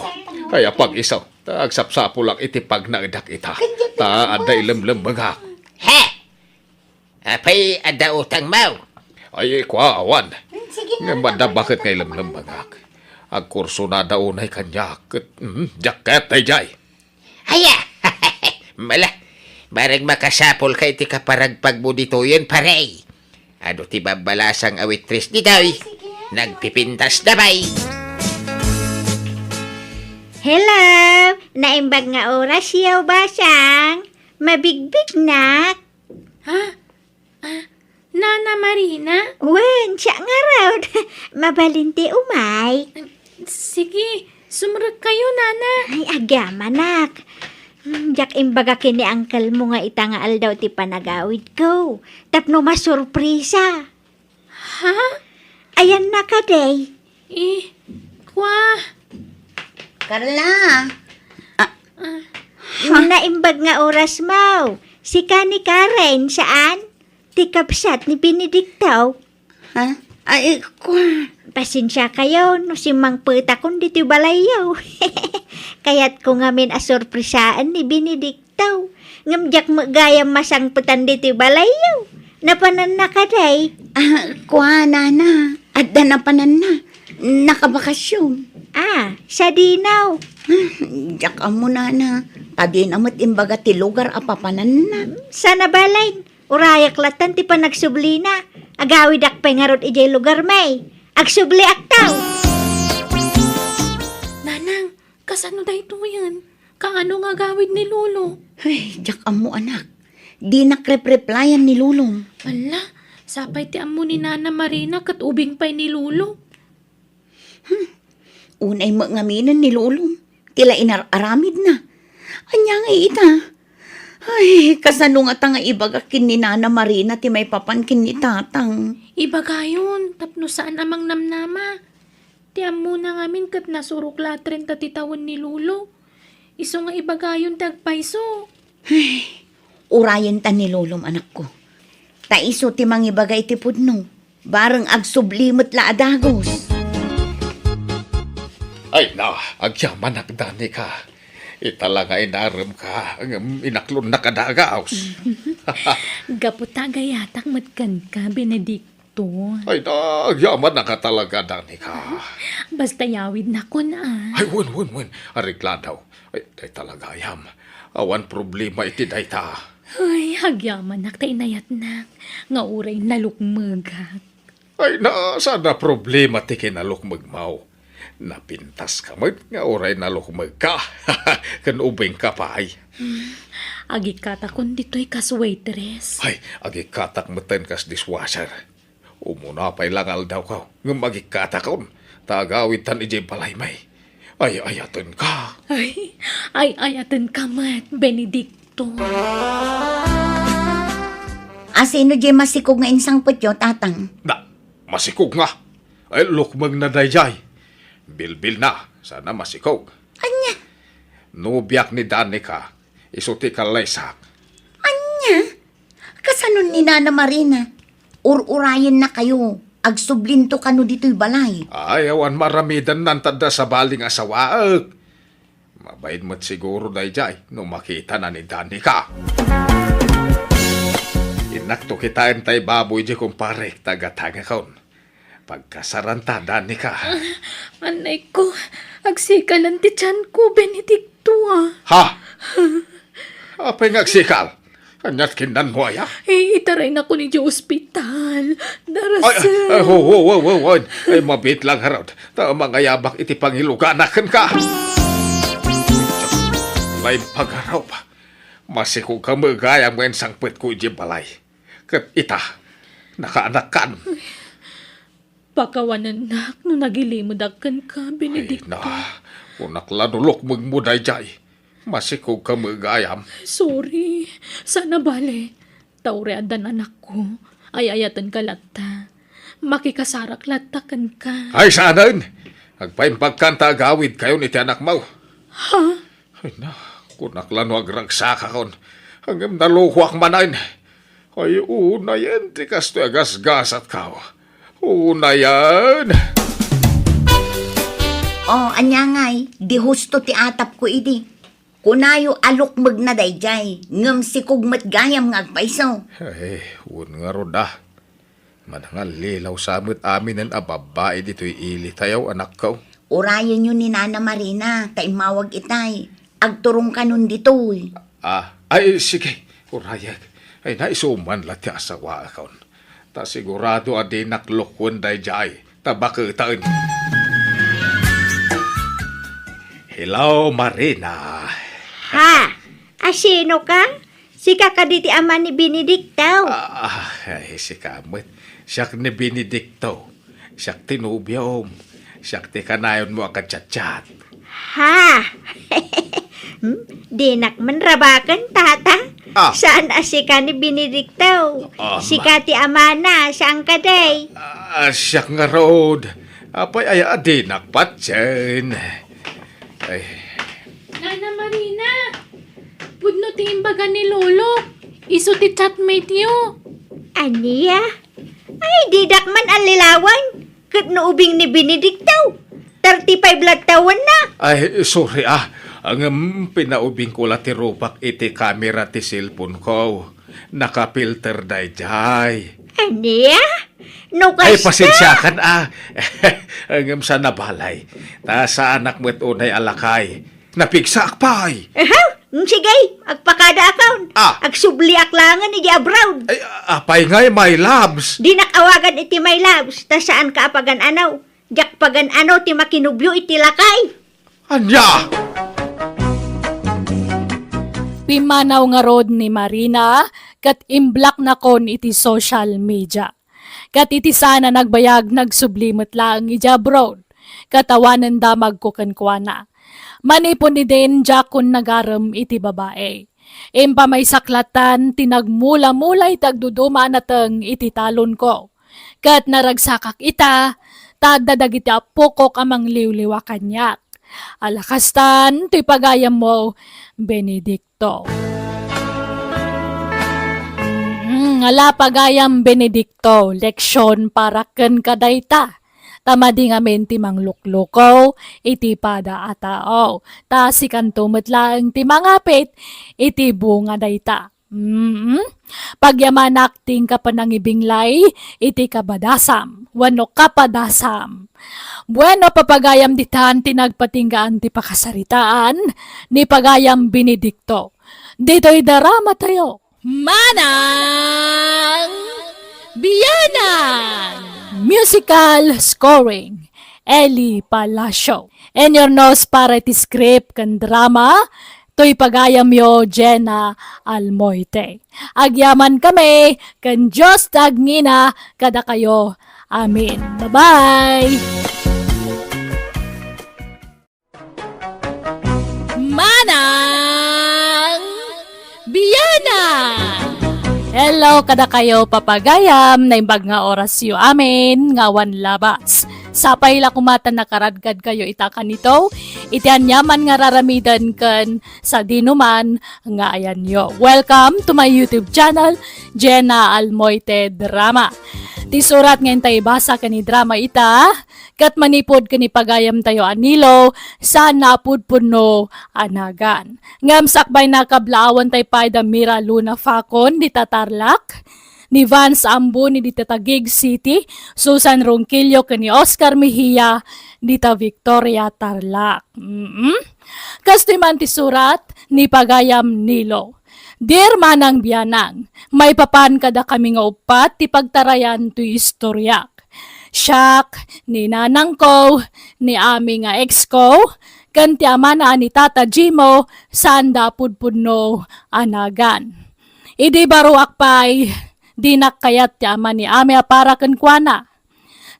Kayat pag-isu. Ta agsapsapulak iti pagnaedak ita. Ta adda ilemlemmengak. He! Apay, adda utangmo? Ay, kua, awan. Ngem adda baket nga ilemlemmengak. Agkursunada unay kaniak ket, mm, diak kayat daydiay. Aya! Mala, bareng makasapulka iti kaparagpagmo ditoyen, pare. Adu ti babbalasang a waitress ditoy. Nagpipintas da pay. Hello! Naimbag nga orasyo, basang. Mabigbignak. Ha? Ah, Nana Marina? Wen, siak ngarud. Mabalin ti umay. Sige, sumrekkayo, Nana. Ay, agyamanak. Hmm, diak imbaga ken ni uncle mo nga ita nga aldaw ti panagawidko. Tapno masurprisa. Ha? Ayanna kadi. Eh, kua. Carla! Ah, Ah. Naimbag nga orasmo. Sika ni Karen, saan? Ti kabsat ni Benedicto. Ha? Ay, kua. Pasensiakayo no simmangpetakon ditoy balayyo. Kayatko ngamin a surprisaen ni Benedicto. Ngem diak met gayam masangpetan ditoy balayyo. Napananna kadi? Ah, kua, Nana. Adda napananna. Nakabakasyon. Ah, sadino? Ah, diak ammo, Nana. Ta dina met imbaga ti lugar a papananna. Sana balen. Urayak lattan ti panagsublina. Agawidak pay ngarud idiay lugarmi. Agsubliakto. Nanang, kasano daytoyen? Kaano nga agawid ni Lolo? Ay, diak ammo, anak. Dinak repreplayan ni Lolom. Ala, sapay ti ammo ni Nana Marina ket ubing pay ni Lolo. Hmm. Unay met ngaminen ni Lolom ti la inar-aramidna. Ania ngay ita? Ay, kasano ngata nga ibagak ken ni Nana Marina ti maipapan ken ni Tatang? Ibagayon tapno saan a mangnamnama. Ti ammona ngamin ket nasurok latta ti tawen ni Lolo. Isu nga ibagayon ti agpayso. Ay, urayenta ni Lolom, anakko. Ta isu ti mangibaga iti pudno. Bareng agsubli met la a dagus. Ay na, agyamanak, Danica. Ita la nga inaremka, ngem inaklonnak a dagaws. Gapu ta agayatak met kenka, Benedicto. Ay na, agyamanak a talaga, Danica. Basta yawidnakon, a. Ay, wen, wen, wen. Areglado. Ay, dayta la gayam. Awan problema iti dayta. Ay, agyamanak ta inayatnak nga uray nalukmegak. Ay na, saan a problema ti kinalukmegmo. Napintaska met nga uray nalukmegka. Ken ubingka pay. Hmm, agikkatakon ditoy kas waitress. Ay, agikkatak metten kas dishwasher. Umuna pay la nga aldawko, ngem agikkatakon, ta agawidtan idiay balaymi. Ay-ayatenka. Ay, ay-ayatenka met, Benedicto. A, sino diay masikog nga insangpetyo, Tatang? Na, masikog nga. Ay, lukmegna daydiay. Bilbilna, saan a masikog. Ania? Nobiak ni Danica, isu ti kallaysak. Ania? Kasano ni Nana Marina? Ur-urayennakayo. Agsublinto kano ditoy balay. Ay, awan maaramidenna, ta adda sabali nga asawaek. Mabain met siguro daydiay no makitana ni Danica. Innakto kitaen tay baboy di kumparek ta gatangakon. Pagkasaranta, Danica. Ah, anayko, agsikalen ti tianko, Benedicto, a. Ha? Apay nga agsikal? Aniat kinnanmo aya? Eh, itaraynakon idiay ospital. Ay, ay, ay, ho, ho, ho, ho, ho. Ay, mabiit lang, ngarud. Ta mangayabak iti pangiluganak kenka. Laimpag a rupa. Masikog ka met gayam nga insangpetko idiay balay. Ket ita, nakaanakkan. Pakawanennak no nagilimedak kenka, Benedicto. Ay, na, kunak la no lukmegmo daydiay. Masikog ka met gayam. Sorry. Saan a bale. Ta uray addan anakko, ay-ayatenka latta. Makikasarak latta kenka. Ay, saanen! Agpaimbagkan ta agawidkayon iti anakmo. Ha? Ay na, kunak la no agragsakakon. Ngem nalukoak manen. Ay, unayen ti kastoy a gasgasatko. Unayen. O, ania ngay, di husto ti atapko idi. Kunayo a lukmegna daydiay, ngem sikog met gayam nga agpayso. Ay, wen ngarud a. Manangallilaw sa met aminen a babbai ditoy ilitayo, anakko. Urayenyo ni Nana Marina ta immawag itay. Agturongkanon ditoy. Ah, ay, sige, urayek. Ay, naisuman la ti asawaakon. Ta sigurado a dinak lukwen daydiay. Ta baketen. Hello, Marina. Ha? Asino ka? Sika kadi ti ama ni Benedicto? Ah, ay, sika met. Siak ni Benedicto. Siak ti nobiom. Siak ti kanayonmo a kachatchat. Ha? Hmm? Dinak man rabaken, tata? Ah. Saan a sika ni Benedicto? Ah, ma- Sika ti amana, saan kadi? Ah, siak ngarud. Apay aya a dinak patien? Ay. Nana Marina, pudno ti imbaga ni Lolo. Isu ti chatmate-yo. Ania? Ay, didak man allilawan. Ket no ubing ni Benedicto, thirty-five la tawenna. Ay, sorry, ah. Ngem pinaubingko la ti rupak iti kamera ti cellphone-ko. Nakapilter daydiay. Ania? No kasta? Ay, pasensiakan, ah. Ngem saan a balay. Ta saanak met unay a lakay. Napigsaak pay. Aha? Mm, sige, agpakadaakon. Ah. Agsubliak laengen idiay abroad. Ay, apay ngay, my loves? Dinak awagan iti my loves, ta saanka a pagan-ano. Diak pagan-ano ti makinubio iti lakay. Ania? Pimmanaw ngarud ni Marina ket imblocknakon iti social media. Ket iti saan a nagbayag, nagsubli met laeng idiay abroad. Ket awanen damagko kenkuana. Manipud idin, diakon nagarem iti babai. Impamaysak lattan ti nagmula-mula iti agduduma a nateng iti talonko. Ket naragsakak ita, ta adda dagiti appokok a mangliwliwa kaniak. Ala kastan, toy pagayammo, Benedicto. Mm, ala pagayam, Benedicto, leksion para kenka dayta. Ta madi ngamin ti mangluklukaw iti pada a tao, ta sikanto met laeng ti mangapit iti bunga dayta. Mm. Pagyamanak ti inka panangibinglay iti kabadasam wenno kapadasam. Bueno, papagayam ditan ti nagpatinggaan ti pakasaritaan ni Pagayam Benedicto. Ditoy drama tayo. Manang Bianang! Musical scoring, Eli Palacio. Inyurnos para iti script ken drama, toy pagayamyo, Jenna Almoite. Agyaman kami, ken Dios ti agngina kadakayo. Amen. Bye-bye! Manang Bianang! Hello kadakayo, papagayam, naimbag nga orasyo amin nga awan labas. Sapay la koma ta nakaradkadkayo ita kanito, iti aniaman nga raramiden ken sadinoman nga ayanyo. Welcome to my YouTube channel, Jenna Almoite Drama. Ti surat nga intay ibasa ken idrama ita, ket manipud ken ni pagayamtayo a Nilo, saan a pudpudno a nagan. Ngem sakbay, nakablaawan tay pay da Mira Luna Facon dita Tarlac, ni Vance Ambuni dita Taguig City, Susan Ronquillo ken ni Oscar Mejia dita Victoria, Tarlac. Mm. Kastoy man ti surat ni pagayam Nilo. Dear Manang Bianang, maipapan kadakami nga uppat ti pagtarayan toy istoriak. Siak, ni nanangko, ni ami nga ex ko, ken ti amana a ni Tata Jimo, saanda a pudpudno a nagan. Idi baruak pay, dinak kayat ti ama ni ami a para kenkuana.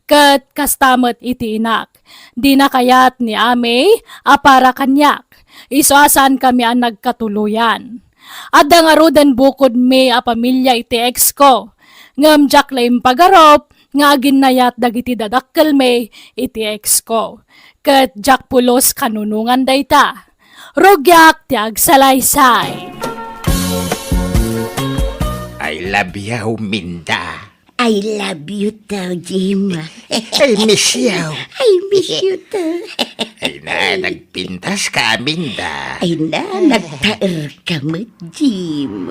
Ket kasta met iti inak, dina kayat ni ami a para kaniak, isu a saankami a nagkatuloyan. Adda ngaruden bukodmi a pamilia iti ex ko, ngem diak la impagarup nga aginnayat dagiti dadakkelmi iti ex ko, ket diak pulos kanunongan dayta. Rugiak ti agsalaysay. I love you, Minda. I love you too, Jim. I miss you. I miss you too. Ay na, nagpintas ka, Minda. Ay na, nagtaer ka met, Jim.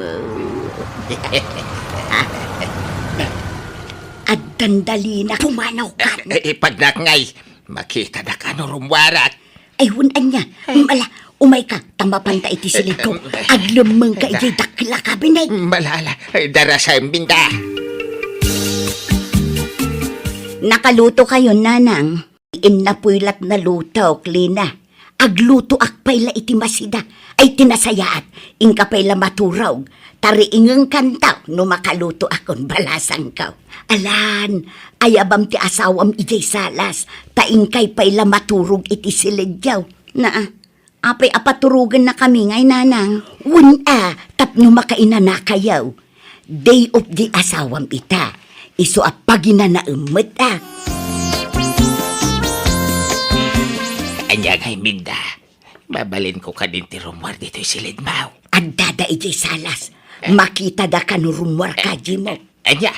Addan dalina, pumanaw ka. Eh, eh, pagnak ngay, makita da ka no rummuarak. Ay, wen ania. Ay. Mala, umay ka, ta mapanta iti silidko. Em, em. Aglemmeng ka idiay dakkel a kabinet. Mala, ala, darasem, Minda. Nakaluto kayo, Nanang? Innapoy lat nalutok, Lina. Aglutoak pay la iti masida. Ay, ti nasayaat, inka pay la maturog. Tariingeng kantaw no makalutoakon, balasangko. Alan, ayabam ti asawam idiay salas, ta inkay pay la maturog iti silidyo. Naa, apay a paturogennakami ngay, Nanang? Wen a, tapno makainanakayo. Day off di asawam ita. Isu a paginanaem met a. Ania ngay, Minda? Mabalinko kadin ti rummuar ditoy silidmo. Addada idiay salas. Eh? Makitada kano rummuar kadi mo. Ania?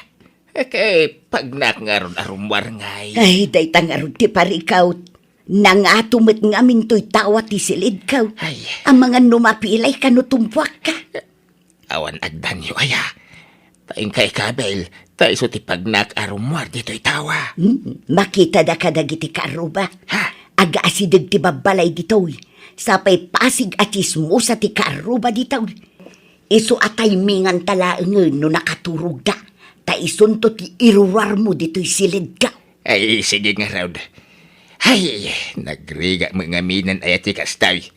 Eh, kay pagnak ngarud a rummuar ngay. Ay, dayta ngarud ti parikawt. Nangato met ngamin toy tawa ti silidko. Ay. Amangan no mapilay kano tumpuakka. Awan agdanyo aya. Ta inkay kabil, ta isu ti pagnak a rummuar ditoy tawa. Hmm, makitada kadagiti kaarruba. Ha? Agaasideg ti babbalay ditoy. Sapay pasig a tsismosa ti kaarruba ditoy. Isu a timingan ta laengen no nakaturogda. Ta isunto ti iruruarmo ditoy silidko. Ay, sige ngarud. Ay, nagrigat met ngamin aya ti kastoy.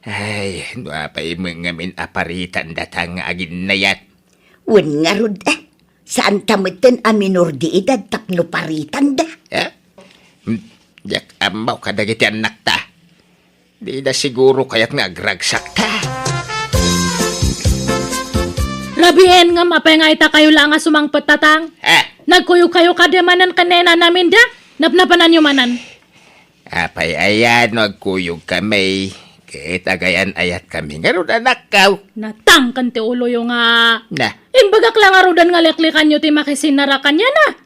Ay, no apay met ngamin a paritan data nga aginnayat. Wen ngarud, eh, saanta metten a minor de edad tapno paritanda. Eh? Hmm, diak ammo kadagiti annakta. Dida siguro kayat nga agragsakta. Labien, ngem apay nga itakayo la nga sumangpet tatang? Ah. Nagkuyogkayo kadi manen ken ni Nanang Minda? Napnapananyo manen. Apay aya no agkuyogkami, ket agayan-ayatkami ngarud, anakko? Natangken ti uloyo nga. Na. Imbagak la ngaruden nga liklikanyo ti makisinara kaniana.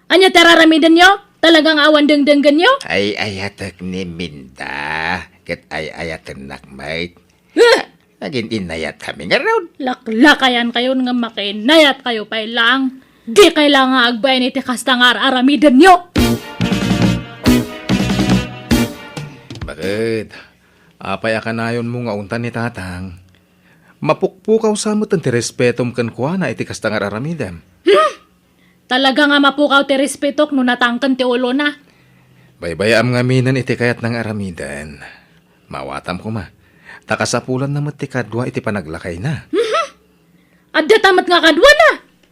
Ania ti araramidenyo? Talaga nga awan dengdenggenyo? Ay-ayatek ni Minda, ket ay-ayatennak met. Huh! Nagin-innayatkami ngarud. Laklakayankayon nga makiinnayatkayo pay laeng. Dikay laeng nga agbain iti kasta nga ar-aramidenyo. Baket, apay a kanayonmo nga ungtan ni Tatang? Mapukpukaw sa met ti respetom kenkuana iti kasta nga ar-aramidem. Hmm? Talaga nga mapukaw ti respetok no natangken ti ulona. Baybay-am ngaminen iti kayatna nga aramiden. Maawatam koma, ta kasapulanna met ti kadua iti panaglakayna. Mhm. Adda ta met nga kaduana.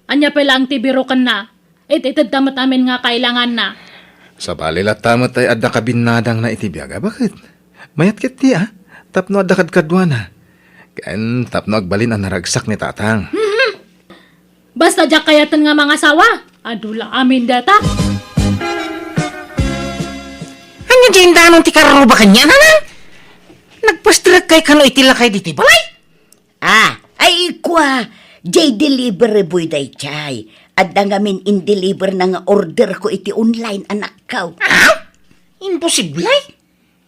Ania pay laeng ti birokenna? It-itedta met amin nga kailanganna. Sabali latta met ay adda kabinnadangna iti biag a baket. Mayat ketdi a, tapno adda kadkaduana. Ken tapno agbalin a naragsak ni Tatang. Mhm. Basta diak kayaten nga mangasawa, adu la amin data. Ania diay indanon ti karruba kaniana, Nang? Nagpasterekkay kano iti lakay ditoy balay? Ah, ay kua, diay delivery boy daydiay. Adda ngamin in-deliver na nga order ko iti online, anakko. Ah? Imposible?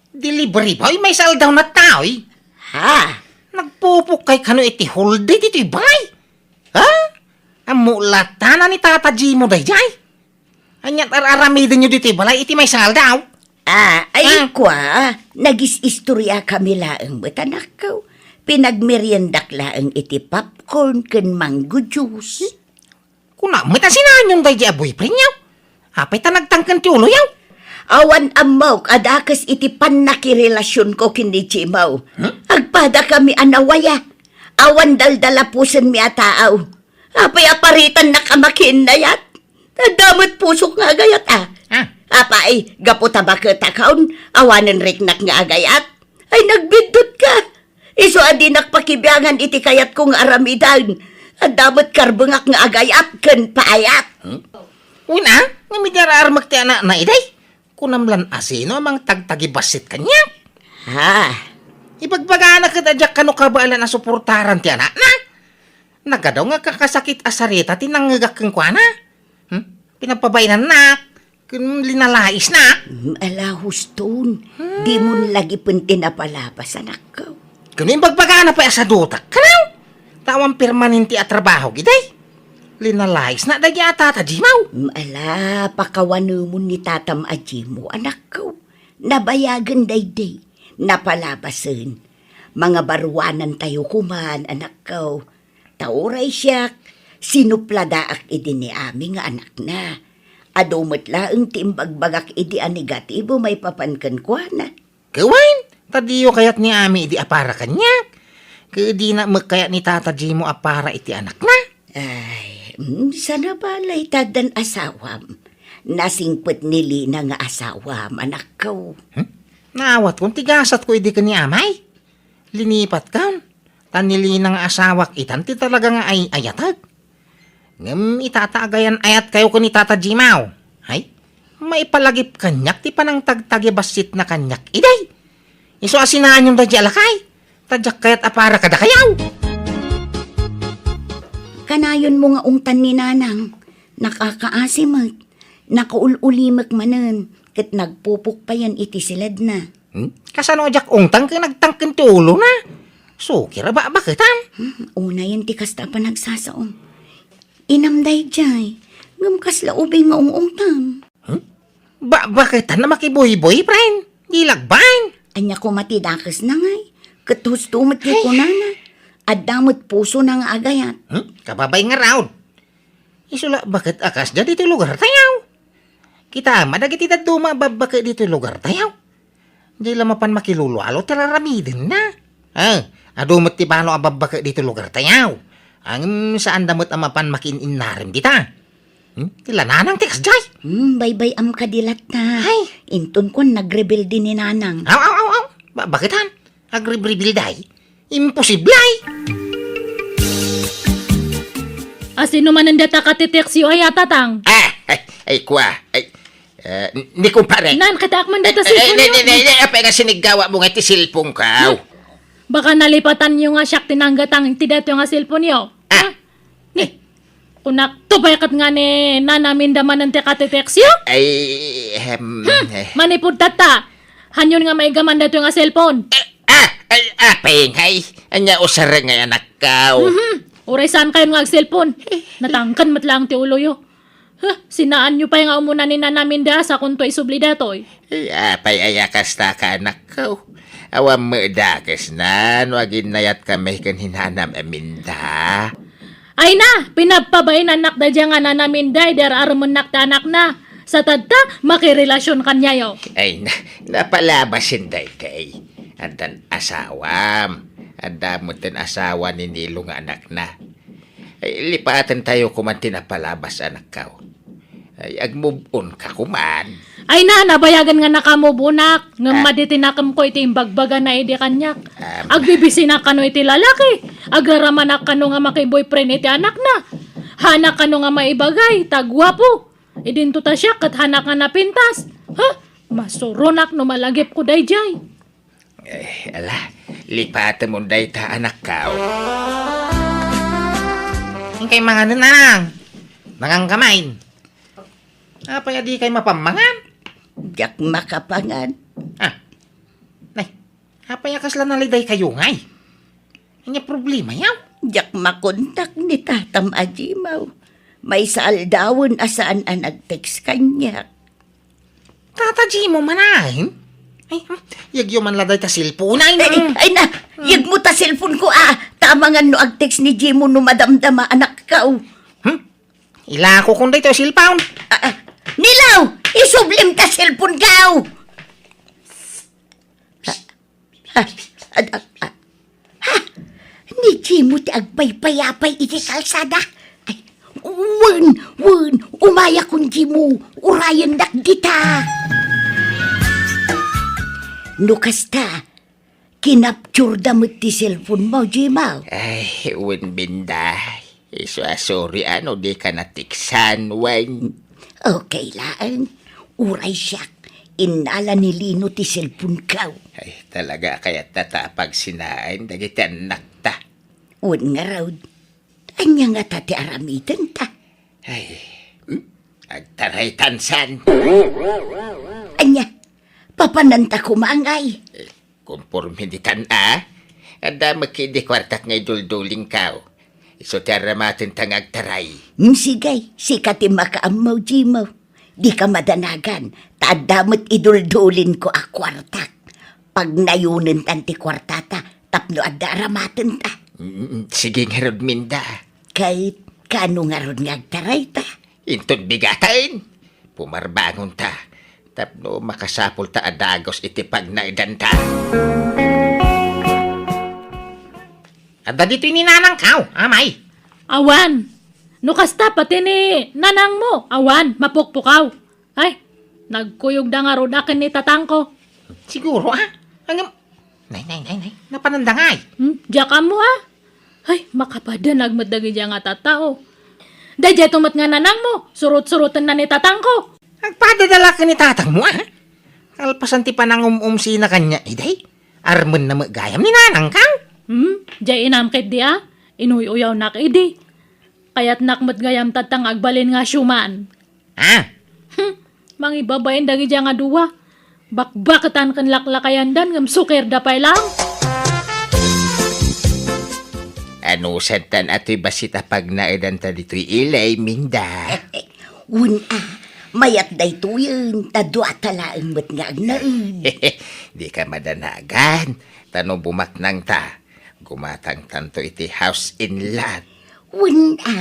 Delivery boy, maysa aldaw na taoy. Ha? Nagpupukkay kano iti hall day ditoy balay? Ha? Ammo latta na ni Tata Jimo daydiay? Ania't ar-aramidenyo ditoy balay iti maysa nga aldaw? Ah, ay, ah, kua, nagis-istorya kami laeng met, anakko. Pinagmeriendak laeng iti popcorn ken mango juice. Kuna met a sinaanyon daydi a boyfriendyo? Apay ta nagtangken ti uloyo? Awan ammok a dakes iti pannakirelasionko ken ni Jimo. Hmm? Agpadakami a nawaya. Awan daldalapusenmi a tao. Apay a paritannak a makiinnayat? Adda met pusok nga agayat, a. Ah. Apay, gapu ta baketakon, awanen riknak nga agayat? Ay, nagbiddutka. Isu a dinak pakibiangan iti kayatko nga aramiden. Adda met karbengak nga agayat ken paayat. Hmm? Wen a, ngem idi ar-armek ti anakna, iday? Kunam lan a sino a mangtagtagibassit kaniak? Ha? Ibagbagana ket a diak kano kabaelan a suportaran ti anakna. Nagadu nga kakasakit a sarita ti nangngegak kenkuana. Hmm? Pinapabainannak, ken linalaisnak. Hmm, ala, huston. Hmm. Dimon lagipen ti napalabas, anakko. Ken imbagbagana pay a sadutak, kanaw? Ta awan permanente a trabaho, iday. Linalaisna daydi a Tata Jimo. Hmm, ala, pakawanemon ni Tatam a Jimo, anakko. Nabayagen daydi. Napalabasen. Mangabaruanantayo koman, anakko. Ta uray siak, sinupladaak idi ni Ami nga anakna. Adu met laeng ti imbagbagak idi a negatibo maipapan kenkuana. Ket wen, ta diyo kayat ni Ami idi a para kaniak. Ket dina met kayat ni Tata Jimo a para iti anakna. Ay, mm, sana balay ta addan asawam. Nasingpet ni Lina nga asawam, anakko. Hmm? Naawatkon ti gasatko idi ken ni Amay. Linipatkon. Ta ni Lina nga asawak itan ti talaga nga ay-ayatek. Ngem ita ta agayan-ayatkayo ken ni Tata Jimaw. Ay, maipalagip kaniak ti panangtagtagibassitna kaniak, iday. Isu a sinaanyon daydi a lakay, ta diak kayat a para kadakayo. Kanayonmo nga ungtan ni Nanang, nakakaasi met, nakaul-ulimek manen, ket nagpupukpayan iti siledna. Hmm? Kasano a diak ungtan ken nagtangken ti ulona? Sukir a bakbaketan. Hmm, unayen ti kasta a panagsasaom. Inam daydiay, ngem kasla ubing nga ung-ungtam. Hmm? Bakbaketan a makibuybuy, friend. Di lagbaen. Ania koma ti dakesna ngay? Ket husto met ti kunana. Adda met pusona nga agayat. Hmm? Kababay ngarud. Isu la baket a kasdiay ditoy lugartayo. Kitam a dagiti dadduma a babbake ditoy lugartayo. Diay la mapan makilulualo ti raramidenna. Ah, adu met ti balo a babbake ditoy lugartayo. Ngem saanda met a mapan makiin-innarem dita. Hmm? Ti la Nanang ti kasdiay. Hmm, baybay-am kadi latta. Ay. Inton kuan nagrebelde ni Nanang. Aw, aw, aw, aw. Ba-, baketan? Agribribilday? Imposible ay! Asino manen data katiteksyo ay a, Tatang? Ah, ay, ay, kua, ay, eh, ni kumpare. Nan, kitaak man data cellphone ni, ni, ni, apay nga siniggawa mo nga ti cellphone ka? Baka nalipatan yo nga siak ti nanggatang ti dato nga cellphone yo. Ah. Ha? Ni, eh. Kunak to pay ket nga ni Nana Minda manen ti katiteksyo? Ay, em, eh. Manipud tatta, hanyon nga maigaman daytoy nga cellphone? Eh, ah, ay, apay ngay? Anya usareng ngay anakkaw? Mhm. Uray saan kayon nga ag-cellphone. Natangken met laeng ti uloyo. Huh, sinaanyo pay nga umuna ni Nana Minda sakonto isubli daytoy. Eh, apay aya kasta ka, anakkaw? Awan met dakesna no aginnayat kami ken ni Nanam Minda. Ay na, pinagpabainannak daydiay nga Nana Minda idi ar-arumennak ti anakna. Sa tatta, makirelasion kaniayo. Ay na, napalabasen daytoy. Addan asawam. Adda met ti asawa ni Nilo nga anakna. Ay, lipatentayo koman ti napalabas, anakkaw. Ay, ag-move on ka koman. Ay na, nabayagen nga naka-move on-ak. Ngem Ah. madi ti nakemko iti imbagbagana idi kaniak. Ah. Agbibisinak kano iti lalaki. Agraramanak kano nga maki-boyfriend iti anakna. Hanak kano nga maibagay, ta guapo. Idinto ta siak ket hanak nga napintas. Ha? Masuronak no malagipko daydiay. Eh, ala, lipatemon dayta, anakkaw. Inkay manganen, nanang. Mangan ka main. Apay a dikay mapammangan? Diak makapangan. Ah. Nay, apay a kasla naliday kayo ngay? Anya problema yaw? Diak makontak ni tatam a Jimaw. Maysa aldawen a saan a nag-text kaniak. Tata Jimo manaen? Ay, hmm, yagyo man la dayta cellphone, ay, Ay, na. ay na, Hmm. Yagmo ta cellphone ko, ah. Tamangan no ag-text ni Jimo no madamdama anakkaw. Hmm? Ilako kon dayta cellphone. Ah, ah. Nilaw, isublim ta cellphone kaw. Ah, ah, ah, ah. Ha? Ni Jimo ti agpaypayapay iti kalsada? Ay, wen, wen, umaya kon Jimo, urayennak dita. No kasta, kinapture da met ti cellphone mo, Jimo. Ay, wen, Binday. Isu a sorry a no dika natiksan, wen. Okay laeng. Uray siak, innala ni Lino ti cellphone ko. Ay, talaga kayat ta ta pagsinaen dagiti annakta. Wen ngarud, ania ngata ti aramidenta? Ay, hmm? Agtaraytan san. Ania, papananta koma ngay? Eh, Konporme ditan a, adda met idi kuartak nga iduldulingkaw. Isu ti aramatenta nga agtaray. Mm, sige, sika ti makaammo, Jimo. Dika madanagan, ta adda met iduldulinko a kuartak. Pagnayonentan ti kuartata, tapno adda aramatenta. Mm, sige ngarud, Minda. Kay, kano ngarud nga agtarayta? Inton bigaten, pumarbangonta, tapno makasapulta a dagus iti pagnaedanta. Adda ditoy ni nanangkaw, amay? Awan. No kasta, pati ni nanangmo, awan, mapukpukaw. Ay, nagkuyogda ngarud a ken ni tatangko. Siguro, ah. Ngem, nay, nay, nay, nay, napananda ngay? Hmm, diak ammo, ah. Ay, makapadanag met dagiti nga tattao. Daydiay to met nga nanangmo, surot-surotenna ni tatangko. Agpadadalak ni tatangmo, ah. Kalpasan ti panangum-umsina kaniak, iday. Armenna met gayam ni nanangkaw. Hmm, diay inam ketdi, ah. Inuy-uyawnak idi. Kayatnak met gayam tatta nga agbalin nga siuman. Ah? Hmm, mangibabain dagiti nga dua. Bakbaketan ken laklakayandan ngem sukerda pay laeng. Anusantan a toy bassit a pagnaedanta ditoy ilay, Minda? Wen a, mayat daytoyen, ta duata laeng met nga agnaed. Dika madanagan, ta no bumaknangta, gumatangtanto iti house and lot. Wen a.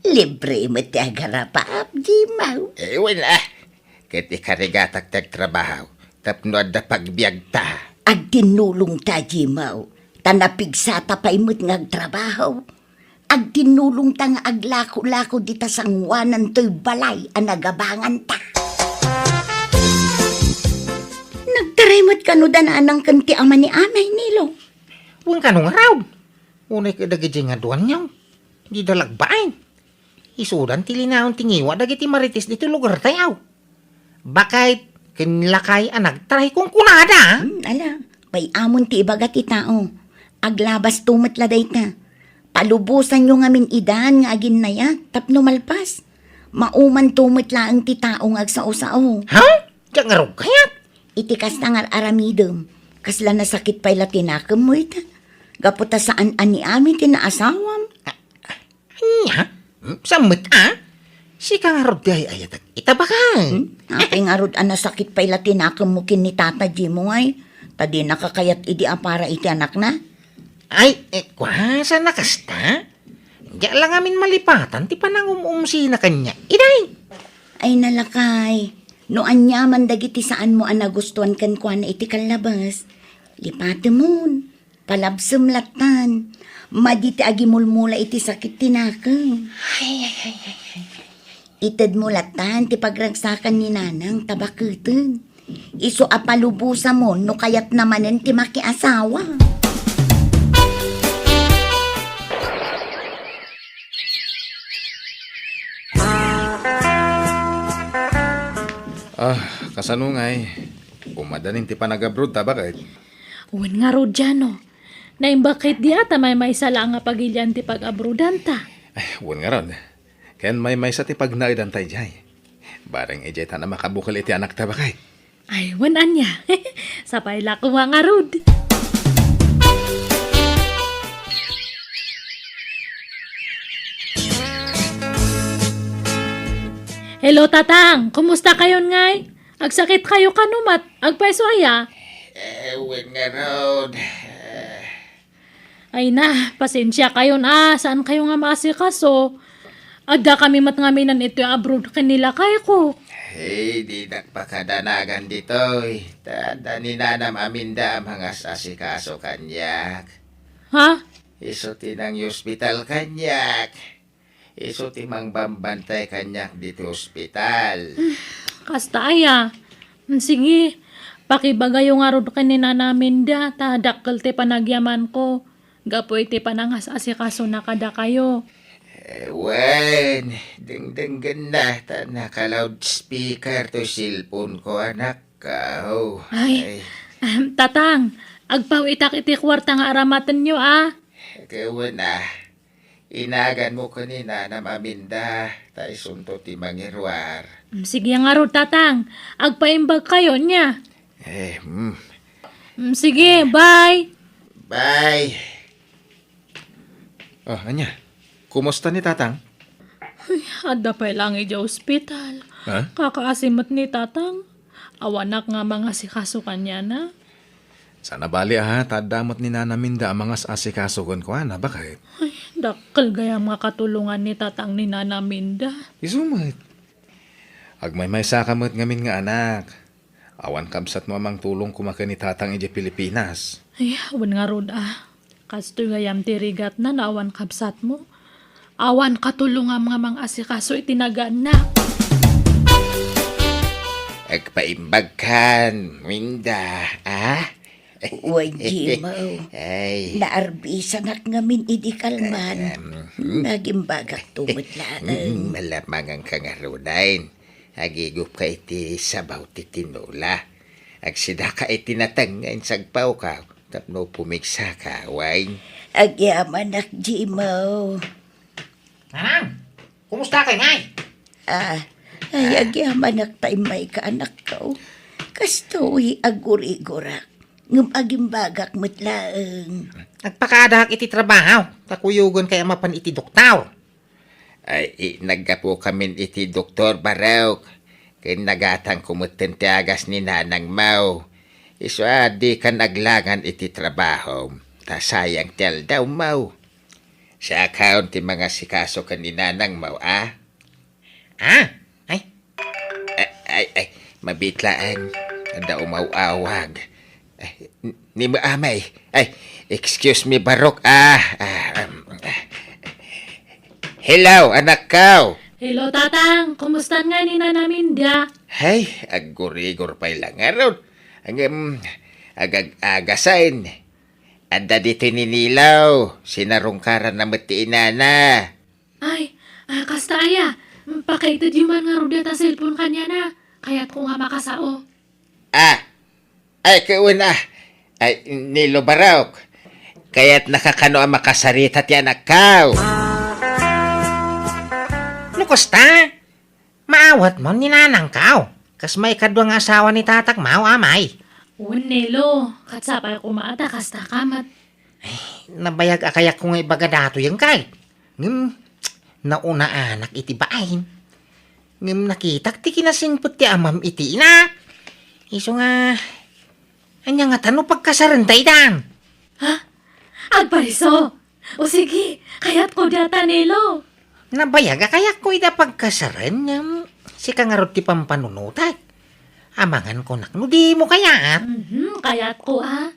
Libre met ti agarapaap, Jimaw. Eh, wen a. Ket ikarigatak ti agtrabaho tapno adda pagbiagta. Agtinnulongta, Jimaw. Ta napigsata pay met nga agtrabaho. Agtinnulongta nga aglako-lako dita sangoanan toy balay a nagabanganta. Nagtaray met kano da nanang ken ti ama ni Amay, Nilo? Wen kano ngarud. Unay kadagiti nga duanyo, dida lagbaen. Isudan ti linaon ti ngiwa dagiti marites ditoy lugartayo. Baket ken lakay a nagtaray kunkunada. Hmm, ala, pay-amon ti ibaga ti tao. Aglabasto met la dayta. Alubosanyo ngamin idan nga aginnayat tapno malpas. Maumanto met laeng ti tao nga agsao-sao. Ha? Diak ngarud kayat? Iti kasta nga aramidem, kasla nasakit pay la ti nakemmo ita. Gapu ta saan a ni Ami ti naasawam. Ania? Hmm, saan met a? Sika ngarud ti ay-ayatek ita, baket? Hmm? Apay ngarud a nasakit pay la ti nakemmo ken ni Tata Jimo ngay, ta dinaka kayat idi a para iti anakna? Ay, eh, kua, saan a kasta? Diak la ngamin malipatan ti panangum-umsina kaniak, iday. Ay, nalakay, no aniaman dagiti saanmo a nagustuan kenkuana iti kallabas, lipatemon. Palabsem lattan. Madi ti agimulmula iti sakit ti nakem. Ay, ay, ay, ay, ay. Itedmo lattan ti pagragsakan ni Nanang ta baketen. Isu a palubosamon no kayatna manen ti makiasawa. Ah, kasano ngay? Umadanin ti panagabroad ta, baket? Wen ngarud, Jano. Naimbag ket dia ta maymaysa la nga pagilian ti pag-abroadanta. Ay, wen ngarud. Ken maymaysa ti pagnaedanta idiay. Bareng idiay ta na makabukel iti anakta, baket. Ay, wen ania. Sapay la koma ngarud. Hello, Tatang. Kumusta kayon ngay? Agsakit kayo kano met? Agpayso aya? Eh, wen ngarud. Ay na, pasensia kayon a, saan kayo nga maasikaso? Adda kami met ngamin iti abroad ken ni lakayko. Ay, dinak pakadanagan ditoy. Ta adda ni Nanam Aminda a mangas-asikaso kaniak. Ha? Isu ti nangiospital kaniak. Isu ti mangbambantay kaniak ditoy ospital. Hmm, kasta aya. Hmm, sige, pakibagayo ngarud ken ni Nana Aminda ta dakkel ti panagyamanko gapu iti panangas-asikasona kadakayo. Eh, wen, dengdenggenna ta naka-loudspeaker toy cellphone ko, anak. Kao. Ay, ay. Ahem, Tatang, agpawitak iti kuarta nga aramatenyo, a. Ket wen, a. Inaganmo ken ni Nanam Aminda, ta isunto ti mangiruar. Mm, sige ngarud, Tatang. Agpaimbag kayo, nia? Eh, mm. Mm, sige, bye. Bye. Ah, ania? Kumusta ni Tatang? Ay, adda pay lang idiay ospital. Ha? Kakaasi met ni Tatang. Awanak nga mangasikaso kaniana. Sana bali, a, ta adda met ni Nana Minda a mangas-asikaso kenkuana, baket? Ay, dakkel gayam nga katulongan ni Tatang ni Nana Minda. Isu met. Agmaymaysa ka met ngamin nga anak. Awan kabsatmo a mangtulong koma ken ni Tatang idiay Pilipinas. Ay, wen ngarud, a. Kastoy gayam ti rigatna no awan kabsatmo. Awan katulongam nga mangasikaso iti nagaannak. Agpaimbagkan, Minda, a? Wen, Jimo. Ay. Naarbisanak ngamin idi kalman. Em, hmm. Nagimbagak to met laeng. Hmm, malamangan ka ngaruden. Agigupka iti sabaw ti tinola. Agsidaka iti nateng nga insagpawka tapno pumigsaka, wen? Agyamanak, Jimo. Nanang, kumusta kay ngay? Ah, ay, agyamanak ta immayka, anakko. Kastoy, agurigurak. Ngem agimbagak met laeng. Agpakadaak iti trabaho, ta kuyogen kay a mapan iti doktor. Ay, i-, naggapukamin iti doktor, Barok. Ken nagatangko metten ti agas ni nanangmo. Isu a dikan aglangan iti trabahom, ta sayang ti aldawmo. Siakon ti mangasikaso ken ni nanangmo, a? Ah? Ay? Ay, ay, ay, mabitlaan. Adda umaw-awag. Ay, n-, ni Amay. Ay, excuse me, Barok. Ah, ah, um, ah. Hello, anakko. Hello, Tatang. Kumusta nga ni Nana Minda? Ay, aggurigor pay lang ngarud. Ang, um, agag-agasan. Adda ditoy ni Nilaw. Sinarungkaran na met ti inana. Ay, ah, kasta aya. Pakaitedyo man ngarud dayta cellphone kaniana. Kayatko nga makasao. Ah, ay, kauna. Ay, Nilo Barok. Kayatnaka kano a makasarita ti anakkaw? No kasta, maawatmo ni nanangkaw. Kas maikadua nga asawa ni tatangmo, amay. Wen, Nilo, ket sapay koma a ta kasta ka met. Nabayag a kayatko nga ibaga datoyen kay. Ngem, naunaanak iti bain. Ngem nakitak ti kinasingpet ti amam iti inak. Isu nga, ania ngata no pagkasarenta idan? Ha? Agpayso! O sige, kayatko dayta, Nilo. Nabayag a kayatko ida pagkasaren, ngem sika ngarud ti pampanunotak. Amangan kunak no dimo kayat. Mhm, kayatko a.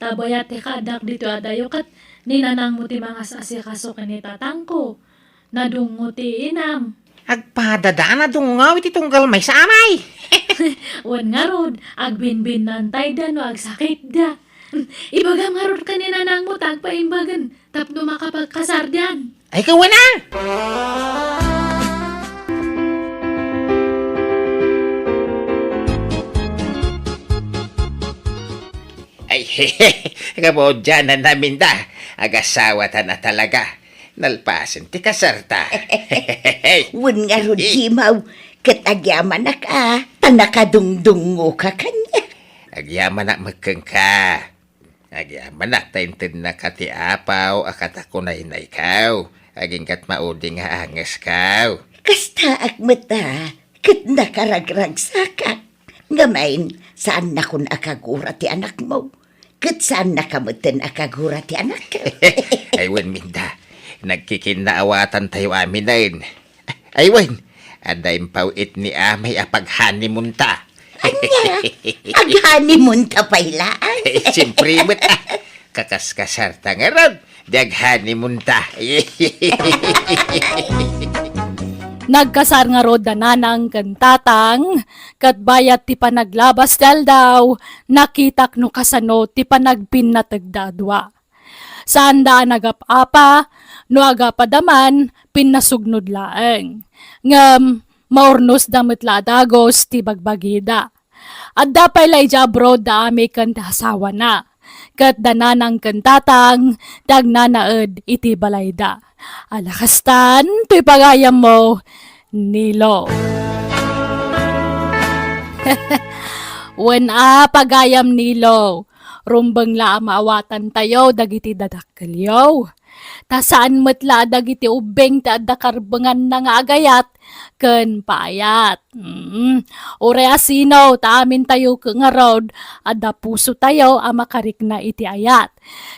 Ta bayat ti kaaddak ditoy adayo ket ni nanangmo ti mangas-asikaso ken ni tatangko. Nadungngo ti inam. Agpadada a nadungngaw iti tunggal maysa, amay. Wen ngarud, agbinbinnantayda no agsakitda. Ibagam ngarud ken ni nanangmo ta agpaimbagen tapno makapagkasardan. Ay, kawana! Ay, kabudianan namin da. Agasawatan a talaga. Nalpasen ti kasarta. Wen ngarud, Jimaw, ket agyamanak a, ta nakadungdungngoka kaniak. Agyamanak met kenka. Agyamanak ta intednaka ti apaw a kadakunaynaykaw. Agingga't maudi nga angeskaw. Kastaak met a, ket nakaragragsakak. Ngamin, saannakon a kagura ti anakmo. Ket saannaka metten a kagura ti anakko. Ay, wen, Minda. Nagkikinnaawatantayo aminen. Ay, wen, adda impaw-it ni amay a pag-honeymoonta. Ania? Ag-honeymoonta pay laeng? Siyempre met, ah. Kakaskasarta ngarud. Di ag-honeymoonta. Nagkasar ngarud da nanang ken tatang, ket bayat ti panaglabas ti aldaw, nakitak no kasano ti panagpinnategda a dua. Saanda a nagap-apa, no agap-ada man, pinnasugnod laeng. Ngem, maurnosda met la a dagus ti bagbagida. Adda pay la idiay abroad da Ami ken ti asawana, ket da nanang ken tatang ti agnanaed iti balayda. Ala kastan, toy pagayammo, Nilo. Wen a, pagayam Nilo, rumbeng la a maawatantayo dagiti dadakkelyo. Ta saan met la a dagiti ubbing ti adda karbenganna nga agayat ken paayat. Mm. Uray a sino, ta amintayo ngarud, adda pusotayo a makarikna iti ayat.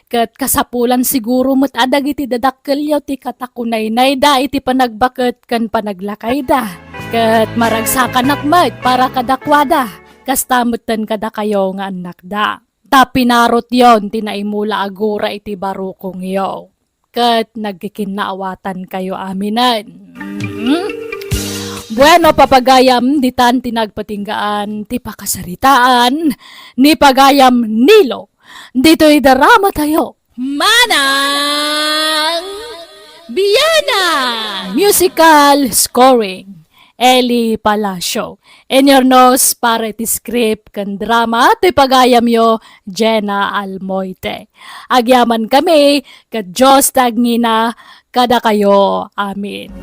Ket kasapulan siguro met a dagiti dadakkelyo ti katakunaynayda iti panagbaket ken panaglakayda. Ket maragsakanak met para kadakuada. Kasta metten kadakayo nga annakda. Ta pinarotyon ti naimula a gura iti barukongyo, ket nagkikinnaawatankayo aminen. Mm. Bueno, papagayam, ditan ti nagpatinggaan ti pakasaritaan ni pagayam Nilo ditoy dramatayo. Manang Biana! Musical scoring, Eli Palacio. Inyurnos para iti script ken drama ti pagayamyo, Jenna Almoite. Agyamankami, ket Dios ti agngina kadakayo. Amen.